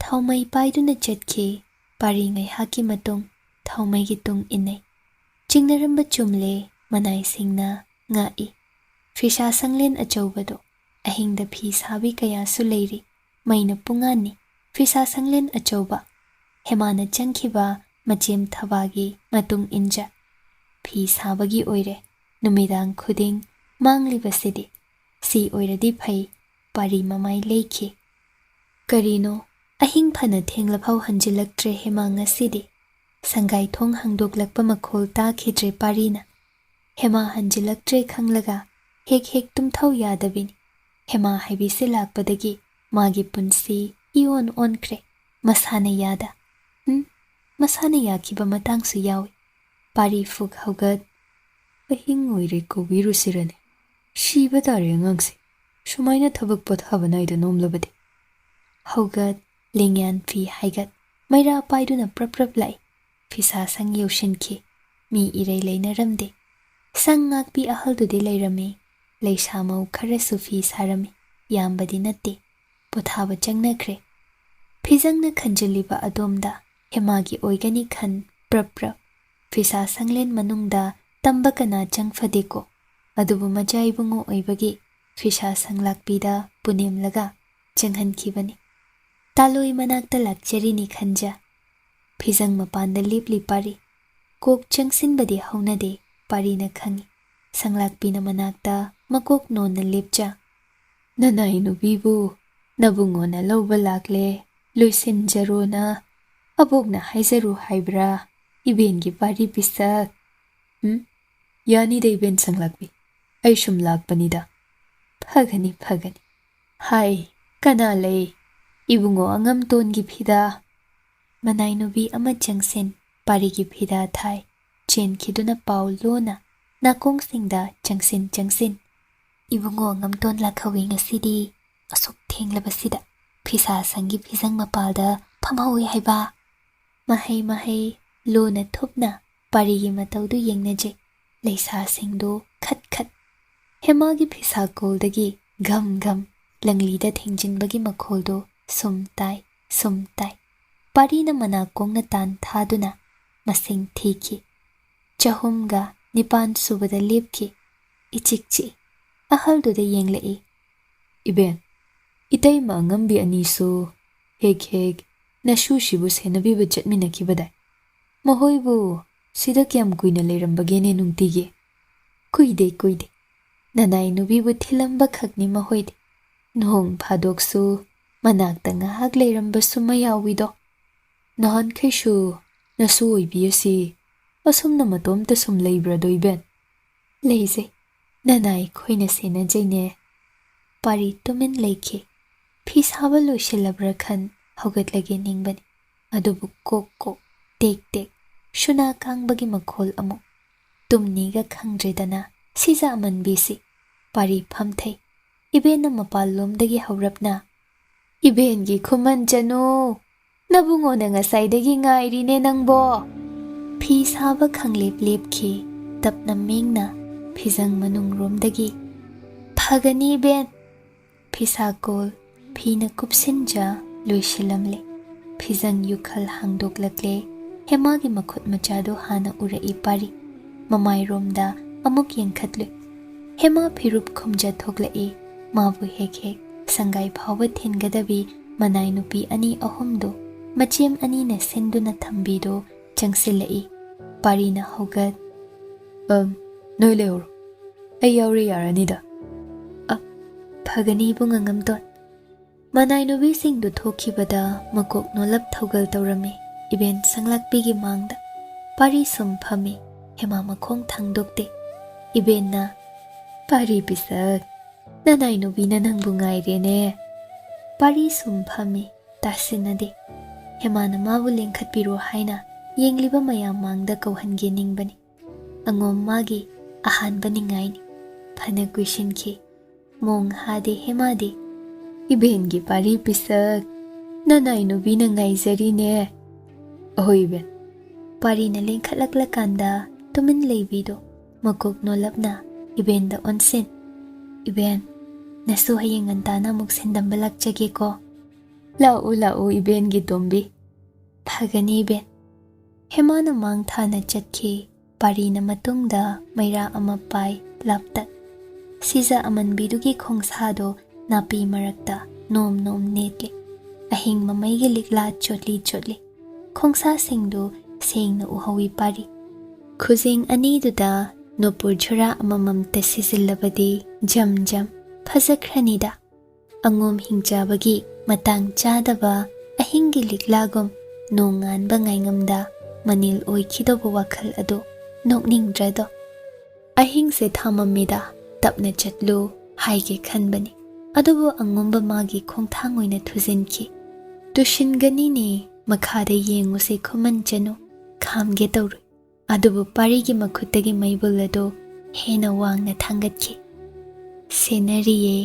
ꯊꯥꯎꯃꯩ ꯄꯥꯏꯗꯨꯅ ꯆꯠꯈꯤ꯫ ꯄꯥꯔꯤ ꯉꯥꯏꯍꯥꯛꯀꯤ ꯃꯇꯨꯡ ꯊꯥꯎꯃꯩꯒꯤ ꯇꯨꯡ ꯏꯟꯅꯩ꯫ ꯆꯤꯡꯅꯔꯝꯕ ꯆꯨꯝꯂꯦ, ꯃꯅꯥꯏꯁꯤꯡꯅ ꯉꯥꯛꯏ꯫ ꯐꯤꯁꯥ ꯁꯪꯂꯦꯟ ꯑꯆꯧꯕꯗꯣ꯫ ꯑꯍꯤꯡꯗ ꯐꯤ ꯁꯥꯕꯤ ꯀꯌꯥꯁꯨ ꯂꯩꯔꯤ꯫ ꯃꯩꯅ ꯄꯨꯡꯉꯥꯟꯅꯤ꯫ ꯐꯤꯁꯥ ꯁꯪꯂꯦꯟ ꯑꯆꯧꯕ꯫ ꯍꯦꯃꯥꯅ ꯆꯪꯈꯤꯕ ꯃꯆꯦꯝ ꯊꯕꯥꯒꯤ ꯃꯇꯨꯡ ꯏꯟꯖ ꯐꯤ ꯁꯥꯕꯒꯤ ꯑꯣꯏꯔꯦ꯫ ꯅꯨꯃꯤꯗꯥꯡ ꯈꯨꯗꯤꯡ ꯃꯥꯡꯂꯤꯕꯁꯤꯗꯤ꯫ ꯁꯤ ꯑꯣꯏꯔꯗꯤ ꯐꯩ꯫ ꯄꯥꯔꯤ ꯃꯃꯥꯏ ꯂꯩꯈꯤ꯫ ꯀꯔꯤꯅꯣ, ꯑꯍꯤꯡ ꯐꯅ ꯊꯦꯡꯂꯐꯥꯎ ꯍꯟꯖꯤꯜꯂꯛꯇ꯭ꯔꯦ ꯍꯦꯃꯥ ꯉꯁꯤꯗꯤ꯫ ꯁꯪꯒꯥꯏ ꯊꯣꯡ ꯍꯥꯡꯗꯣꯛꯂꯛꯄ ꯃꯈꯣꯜ ꯇꯥꯈꯤꯗ꯭ꯔꯦ ꯄꯥꯔꯤꯅ꯫ ꯍꯦꯃꯥ ꯍꯟꯖꯤꯜꯂꯛꯇ꯭ꯔꯦ ꯈꯪꯂꯒ ꯍꯦꯛ ꯍꯦꯛ ꯇꯨꯝꯊꯧ ꯌꯥꯗꯕꯤꯅꯤ꯫ ꯍꯦꯃꯥ ꯍꯥꯏꯕꯤꯁꯦ ꯂꯥꯛꯄꯗꯒꯤ ꯃꯥꯒꯤ ꯄꯨꯟꯁꯤ ꯏꯑꯣꯟ ꯑꯣꯟꯈ꯭ꯔꯦ꯫ ꯃꯁꯥꯅ ꯌꯥꯗ꯫ ꯎꯝ, ꯃꯁꯥꯅ ꯌꯥꯈꯤꯕ ꯃꯇꯥꯡꯁꯨ ꯌꯥꯎꯏ꯫ ꯄꯥꯔꯤ ꯐꯨꯛ ꯍꯧꯒꯠ꯫ "ꯑꯍꯤꯡ ꯑꯣꯏꯔꯦ, ꯀꯧꯕꯤꯔꯨꯁꯤꯔꯅꯦ? ꯁꯤꯕ ꯇꯥꯔꯦ ꯑꯉꯥꯡꯁꯦ, ꯁꯨꯃꯥꯏꯅ ꯊꯕꯛ ꯄꯣꯊꯥꯕ ꯅꯥꯏꯗ ꯅꯣꯝꯂꯕꯗꯤ꯫" ꯍꯧꯒꯠ, ꯂꯦꯡꯌꯥꯟ ꯐꯤ ꯍꯥꯏꯒꯠ, ꯃꯩꯔꯥ ꯄꯥꯏꯗꯨꯅ ꯄ꯭ꯔꯞ ꯄ꯭ꯔꯞ ꯂꯥꯛꯏ꯫ ꯐꯤꯁꯥ ꯁꯪ ꯌꯧꯁꯤꯟꯈꯤ꯫ ꯃꯤ ꯏꯔꯩ ꯂꯩꯅꯔꯝꯗꯦ꯫ ꯁꯪ ꯉꯥꯛꯄꯤ ꯑꯍꯜꯗꯨꯗꯤ ꯂꯩꯔꯝꯃꯤ꯫ ꯂꯩꯁꯥ ꯃꯧ ꯈꯔꯁꯨ ꯐꯤ ꯁꯥꯔꯝꯃꯤ꯫ ꯌꯥꯝꯕꯗꯤ ꯅꯠꯇꯦ꯫ ꯄꯣꯊꯥꯕ ꯆꯪꯅꯈ꯭ꯔꯦ꯫ ꯐꯤꯖꯪꯅ ꯈꯟꯖꯤꯜꯂꯤꯕ ꯑꯗꯣꯝꯗ ꯍꯦꯃꯥꯒꯤ ꯑꯣꯏꯒꯅꯤ ꯈꯟ ꯄ꯭ꯔꯞ ꯄ꯭ꯔꯞ꯫ ꯐꯤꯁꯥ ꯁꯪꯂꯦꯟ ꯃꯅꯨꯡꯗ ꯇꯝꯕ ꯀꯅꯥ ꯆꯪꯐꯗꯦꯀꯣ꯫ ꯑꯗꯨꯕꯨ ꯃꯆꯥ ꯏꯕꯨꯡꯉꯣ ꯑꯣꯏꯕꯒꯤ ꯐꯤꯁꯥ ꯁꯪꯂꯥꯛꯄꯤꯗ ꯄꯨꯅꯦꯝꯂꯒ ꯆꯪꯍꯟꯈꯤꯕꯅꯤ꯫ ꯇꯥꯂꯣꯏ ꯃꯅꯥꯛꯇ ꯂꯥꯛꯆꯔꯤꯅꯤ ꯈꯟꯖ꯫ ꯐꯤꯖꯪ ꯃꯄꯥꯟꯗ ꯂꯦꯞꯂꯤ ꯄꯥꯔꯤ꯫ ꯀꯣꯛ ꯆꯪꯁꯤꯟꯕꯗꯤ ꯍꯧꯅꯗꯦ, ꯄꯥꯔꯤꯅ ꯈꯪꯏ꯫ ꯁꯪꯂꯥꯛꯄꯤꯅ ꯃꯅꯥꯛꯇ ꯃꯀꯣꯛ ꯅꯣꯟꯅ ꯂꯦꯞꯆ꯫ "ꯅꯅꯥꯏ ꯅꯨꯄꯤꯕꯨ ꯅꯕꯨꯡꯉꯣꯅ ꯂꯧꯕ ꯂꯥꯛꯂꯦ, ꯂꯣꯏꯁꯤꯟꯖꯔꯣꯅ ꯑꯕꯣꯛꯅ ꯍꯥꯏꯖꯔꯨ ꯍꯥꯏꯕ꯭ꯔꯥ, ꯏꯕꯦꯟꯒꯤ ꯄꯥꯔꯤ ꯄꯤꯁꯛ?" "ꯎꯝ? ꯌꯥꯅꯤꯗ ꯏꯕꯦꯟ ꯁꯪꯂꯥꯛꯄꯤ, ꯑꯩ ꯁꯨꯝ ꯂꯥꯛꯄꯅꯤꯗ꯫ ꯐꯒꯅꯤ, ꯐꯒꯅꯤ꯫ ꯍꯥꯏ, ꯀꯅꯥ ꯂꯩ? ꯏꯕꯨꯡꯉꯣ ꯑꯉꯝꯇꯣꯟꯒꯤ ꯐꯤꯗꯥ ꯃꯅꯥꯏ ꯅꯨꯄꯤ ꯑꯃ ꯆꯪꯁꯤꯟ, ꯄꯥꯔꯤꯒꯤ ꯐꯤꯗꯥ ꯊꯥꯏ꯫ ꯆꯦꯟꯈꯤꯗꯨꯅ ꯄꯥꯎ ꯂꯣꯟꯅ ꯅꯥꯀꯣꯡꯁꯤꯡꯗ ꯆꯪꯁꯤꯟ ꯆꯪꯁꯤꯟ꯫ "ꯏꯕꯨꯡꯉꯣ ꯉꯝꯇꯣꯟ ꯂꯥꯛꯍꯧꯋꯤ ꯉꯁꯤꯗꯤ꯫ ꯑꯁꯨꯛ ꯊꯦꯡꯂꯕꯁꯤꯗ ꯐꯤꯁꯥ ꯁꯪꯒꯤ ꯐꯤꯖꯪ ꯃꯄꯥꯜꯗ ꯐꯝꯍꯧꯋꯤ ꯍꯥꯏꯕ?" ꯃꯍꯩ ꯃꯍꯩ ꯂꯣꯟꯅ ꯊꯨꯞꯅ ꯄꯥꯔꯤꯒꯤ ꯃꯇꯧꯗꯨ ꯌꯦꯡꯅꯖꯩ꯫ ꯂꯩꯁꯥꯁꯤꯡꯗꯨ ꯈꯠ ꯈꯠ꯫ ꯍꯦꯃꯥꯒꯤ ꯐꯤꯁꯥꯀꯣꯜꯗꯒꯤ ꯘꯝ ꯘꯝ ꯂꯪꯂꯤꯗ ꯊꯦꯡꯖꯤꯟꯕꯒꯤ ꯃꯈꯣꯜꯗꯨ ꯁꯨꯝ ꯇꯥꯏ, ꯁꯨꯝ ꯇꯥꯏ꯫ ꯄꯥꯔꯤꯅ ꯃꯅꯥꯀꯣꯡꯅ ꯇꯥꯟ ꯊꯥꯗꯨꯅ ꯃꯁꯤꯡ ꯊꯤꯈꯤ꯫ ꯆꯍꯨꯝꯒ ꯅꯤꯄꯥꯟ ꯁꯨꯕꯗ ꯂꯦꯞꯈꯤ꯫ ꯏꯆꯤꯛ ꯆꯤꯛꯏ꯫ ꯑꯍꯜꯗꯨꯗ ꯌꯦꯡꯂꯛꯏ꯫ "ꯏꯕꯦꯟ, ꯏꯇꯩꯃ ꯑꯉꯝꯕꯤ ꯑꯅꯤꯁꯨ ꯍꯦꯛ ꯍꯦꯛ ꯅꯁꯨꯁꯤꯕꯨ ꯁꯦꯟꯅꯕꯤꯕ ꯆꯠꯃꯤꯟꯅꯈꯤꯕꯗꯥꯏ? ꯃꯈꯣꯏꯕꯨ ꯁꯤꯗ ꯀꯌꯥꯝ ꯀꯨꯏꯅ ꯂꯩꯔꯝꯕꯒꯦꯅꯦ ꯅꯨꯡꯇꯤꯒꯤ?" "ꯀꯨꯏꯗꯦ, ꯀꯨꯏꯗꯦ꯫ ꯅꯅꯥꯏ ꯅꯨꯄꯤꯕꯨ ꯊꯤꯜꯂꯝꯕ ꯈꯛꯅꯤ ꯃꯈꯣꯏꯗꯤ꯫ ꯅꯣꯡ ꯐꯥꯗꯣꯛꯁꯨ ꯃꯅꯥꯛꯇ ꯉꯥꯏꯍꯥꯛ ꯂꯩꯔꯝꯕꯁꯨ ꯃꯌꯥꯎꯏꯗꯣ꯫ ꯅꯍꯥꯟꯈꯩꯁꯨ ꯅꯁꯨ ꯑꯣꯏꯕꯤ ꯑꯁꯤ ꯑꯁꯨꯝꯅ ꯃꯇꯣꯝꯇ ꯁꯨꯝ ꯂꯩꯕ꯭ꯔꯥꯗꯣ ꯏꯕꯦꯟ?" "ꯂꯩꯖꯩ꯫ ꯅꯅꯥꯏ ꯑꯩꯈꯣꯏꯅ ꯁꯦꯟꯅꯖꯩꯅꯦ꯫" ꯄꯥꯔꯤ ꯇꯨꯃꯤꯟ ꯂꯩꯈꯤ꯫ ꯐꯤ ꯁꯥꯕ ꯂꯣꯏꯁꯤꯜꯂꯕ꯭ꯔꯥ ꯈꯟ ꯍꯧꯒꯠꯂꯒꯦ ꯅꯤꯡꯕꯅꯤ꯫ ꯑꯗꯨꯕꯨ ꯀꯣꯛ ꯀꯣꯛ, ꯇꯦꯛ ꯇꯦꯛ, ꯁꯨꯅꯥ ꯀꯥꯡꯕꯒꯤ ꯃꯈꯣꯜ ꯑꯃꯨꯛ꯫ ꯇꯨꯝꯅꯤꯒ ꯈꯪꯗ꯭ꯔꯦꯗꯅ ꯁꯤꯖ ꯑꯃꯟꯕꯤꯁꯤ꯫ ꯄꯥꯔꯤ ꯐꯝꯊꯩ꯫ ꯏꯕꯦꯟꯅ ꯃꯄꯥꯜꯂꯣꯝꯗꯒꯤ ꯍꯧꯔꯞꯅ, "ꯏꯕꯦꯟꯒꯤ ꯈꯨꯃꯟ ꯆꯅꯨ, ꯅꯕꯨꯡꯉꯣꯅ ꯉꯁꯥꯏꯗꯒꯤ ꯉꯥꯏꯔꯤꯅꯦ ꯅꯪꯕꯣ!" ꯐꯤ ꯁꯥꯕ ꯈꯪꯂꯦꯞ ꯂꯦꯞꯈꯤ꯫ ꯇꯞꯅ ꯃꯤꯡꯅ ꯐꯤꯖꯪ ꯃꯅꯨꯡꯔꯣꯝꯗꯒꯤ, "ꯐꯒꯅꯤ ꯏꯕꯦꯟ꯫" ꯐꯤꯁꯥꯀꯣꯜ ꯐꯤꯅ ꯀꯨꯞꯁꯤꯟꯖ ꯂꯣꯏꯁꯤꯜꯂꯝꯂꯦ꯫ ꯐꯤꯖꯪ ꯌꯨꯈꯜ ꯍꯥꯡꯗꯣꯛꯂꯛꯂꯦ꯫ ꯍꯦꯃꯥꯒꯤ ꯃꯈꯨꯠ ꯃꯆꯥꯗꯨ ꯍꯥꯟꯅ ꯎꯔꯛꯏ ꯄꯥꯔꯤ꯫ ꯃꯃꯥꯏꯔꯣꯝꯗ ꯑꯃꯨꯛ ꯌꯦꯡꯈꯠꯂꯨꯏ꯫ ꯍꯦꯃꯥ ꯐꯤꯔꯨꯞ ꯈꯨꯝꯖ ꯊꯣꯛꯂꯛꯏ꯫ ꯃꯥꯕꯨ ꯍꯦꯛ ꯍꯦꯛ ꯁꯪꯒꯥꯏ ꯐꯥꯎꯕ ꯊꯤꯟꯒꯗꯕꯤ ꯃꯅꯥꯏ ꯅꯨꯄꯤ ꯑꯅꯤ ꯑꯍꯨꯝꯗꯨ ꯃꯆꯦꯝ ꯑꯅꯤꯅ ꯁꯤꯟꯗꯨꯅ ꯊꯝꯕꯤꯗꯨ ꯆꯪꯁꯤꯜꯂꯛꯏ꯫ ꯄꯥꯔꯤꯅ ꯍꯧꯒꯠ, "ꯑꯝ, ꯅꯣꯏ ꯂꯩꯍꯧꯔꯣ꯫ ꯑꯩ ꯌꯥꯎꯔꯦ ꯌꯥꯔꯅꯤꯗ꯫" "ꯑ, ꯐꯒꯅꯤ ꯏꯕꯨꯡ ꯑꯉꯝꯇꯣꯟ꯫" ꯃꯅꯥꯏ ꯅꯨꯄꯤꯁꯤꯡꯗꯨ ꯊꯣꯛꯈꯤꯕꯗ ꯃꯀꯣꯛ ꯅꯣꯜꯂꯞ ꯊꯧꯒꯜ ꯇꯧꯔꯝꯃꯤ ꯏꯕꯦꯟ ꯁꯪꯂꯥꯛꯄꯤꯒꯤ ꯃꯥꯡꯗ꯫ ꯄꯥꯔꯤ ꯁꯨꯝ ꯐꯝꯃꯤ꯫ ꯍꯦꯃꯥ ꯃꯈꯣꯡ ꯊꯥꯡꯗꯣꯛꯇꯦ꯫ ꯏꯕꯦꯟꯅ, "ꯄꯥꯔꯤ ꯄꯤꯁꯛ, ꯅꯅꯥꯏ ꯅꯨꯄꯤꯅ ꯅꯪꯕꯨ ꯉꯥꯏꯔꯦꯅꯦ꯫" ꯄꯥꯔꯤ ꯁꯨꯝ ꯐꯝꯃꯤ, ꯇꯥꯁꯤꯟꯅꯗꯦ꯫ ꯍꯦꯃꯥꯅ ꯃꯥꯕꯨ ꯂꯦꯡꯈꯠꯄꯤꯔꯣ ꯍꯥꯏꯅ ꯌꯦꯡꯂꯤꯕ ꯃꯌꯥꯝ ꯃꯥꯡꯗ ꯀꯧꯍꯟꯒꯦ ꯅꯤꯡꯕꯅꯤ꯫ ꯑꯉꯣꯝ ꯃꯥꯒꯤ ꯑꯍꯥꯟꯕ ꯅꯤꯡꯉꯥꯏꯅꯤ꯫ ꯐꯅ ꯀꯨꯏꯁꯤꯟꯈꯤ꯫ ꯃꯣꯡ ꯍꯥꯗꯦ ꯍꯦꯃꯥꯗꯤ꯫ "ꯏꯕꯦꯟꯒꯤ ꯄꯥꯔꯤ ꯄꯤꯁꯛ, ꯅꯅꯥꯏ ꯅꯨꯄꯤꯅ ꯉꯥꯏꯖꯔꯤꯅꯦ꯫ ꯑꯍꯣꯏ ꯏꯕꯦꯟ꯫" ꯄꯥꯔꯤꯅ ꯂꯦꯡꯈꯠꯂꯛꯂꯀꯥꯟꯗ ꯇꯨꯃꯤꯟ ꯂꯩꯕꯤꯗꯣ ꯃꯀꯣꯛ ꯅꯣꯜꯂꯞꯅ ꯏꯕꯦꯟꯗ ꯑꯣꯟꯁꯤꯟ꯫ "ꯏꯕꯦꯟ, ꯅꯁꯨ ꯍꯌꯦꯡ ꯉꯟꯇꯥꯅ ꯑꯃꯨꯛ ꯁꯤꯟꯗꯝꯕ ꯂꯥꯛꯆꯒꯦꯀꯣ꯫" "ꯂꯥꯛꯎ ꯂꯥꯛꯎ ꯏꯕꯦꯟꯒꯤ ꯇꯣꯝꯕꯤ꯫" "ꯐꯒꯅꯤ ꯏꯕꯦꯟ꯫" ꯍꯦꯃꯥꯅ ꯃꯥꯡ ꯊꯥꯅ ꯆꯠꯈꯤ꯫ ꯄꯥꯔꯤꯅ ꯃꯇꯨꯡꯗ ꯃꯩꯔꯥ ꯑꯃ ꯄꯥꯏ ꯂꯥꯞꯇꯛ꯫ ꯁꯤꯖ ꯑꯃꯟꯕꯤꯗꯨꯒꯤ ꯈꯣꯡꯁꯥꯗꯣ ꯅꯥꯄꯤ ꯃꯔꯛꯇ ꯅꯣꯝ ꯅꯣꯝ ꯅꯦꯠꯂꯤ꯫ ꯑꯍꯤꯡ ꯃꯃꯩꯒꯤ ꯂꯤꯛꯂꯥ ꯆꯣꯠꯂꯤ ꯆꯣꯠꯂꯤ꯫ ꯈꯣꯡꯁꯥꯁꯤꯡꯗꯨ ꯁꯦꯡꯅ ꯎꯍꯧꯏ ꯄꯥꯔꯤ꯫ ꯈꯨꯖꯦꯡ ꯑꯅꯤꯗꯨꯗ ꯅꯨꯄꯨꯔ ꯖꯨꯔꯥ ꯑꯃꯃꯝꯇ ꯁꯤꯖꯤꯜꯂꯕꯗꯤ ꯖꯝ ꯖꯝ ꯐꯖꯈ꯭ꯔꯅꯤꯗ꯫ ꯑꯉꯣꯝ ꯍꯤꯡꯆꯥꯕꯒꯤ ꯃꯇꯥꯡ ꯆꯥꯗꯕ ꯑꯍꯤꯡꯒꯤ ꯂꯤꯛꯂꯥꯒꯨꯝ ꯅꯣꯡꯉꯥꯟꯕ ꯉꯥꯏꯉꯝꯗ ꯃꯅꯤꯜ ꯑꯣꯏꯈꯤꯗꯧꯕ ꯋꯥꯈꯜ ꯑꯗꯨ ꯅꯣꯛꯅꯤꯡꯗ꯭ꯔꯗꯣ? "ꯑꯍꯤꯡꯁꯦ ꯊꯥꯃꯝꯃꯤꯗ, ꯇꯞꯅ ꯆꯠꯂꯨ" ꯍꯥꯏꯒꯦ ꯈꯟꯕꯅꯤ꯫ ꯑꯗꯨꯕꯨ ꯑꯉꯣꯝꯕ ꯃꯥꯒꯤ ꯈꯣꯡꯊꯥꯡ ꯑꯣꯏꯅ ꯊꯨꯖꯤꯟꯈꯤ꯫ "ꯇꯨꯁꯤꯟꯒꯅꯤꯅꯦ, ꯃꯈꯥꯗ ꯌꯦꯡꯉꯨꯁꯦ ꯈꯨꯃꯟ ꯆꯅꯨ, ꯈꯥꯝꯒꯦ ꯇꯧꯔꯨꯏ꯫" ꯑꯗꯨꯕꯨ ꯄꯥꯔꯤꯒꯤ ꯃꯈꯨꯠꯇꯒꯤ ꯃꯩꯕꯨꯜ ꯑꯗꯨ ꯍꯦꯟꯅ ꯋꯥꯡꯅ ꯊꯥꯡꯒꯠꯈꯤ꯫ "ꯁꯦꯟꯅꯔꯤꯌꯦ,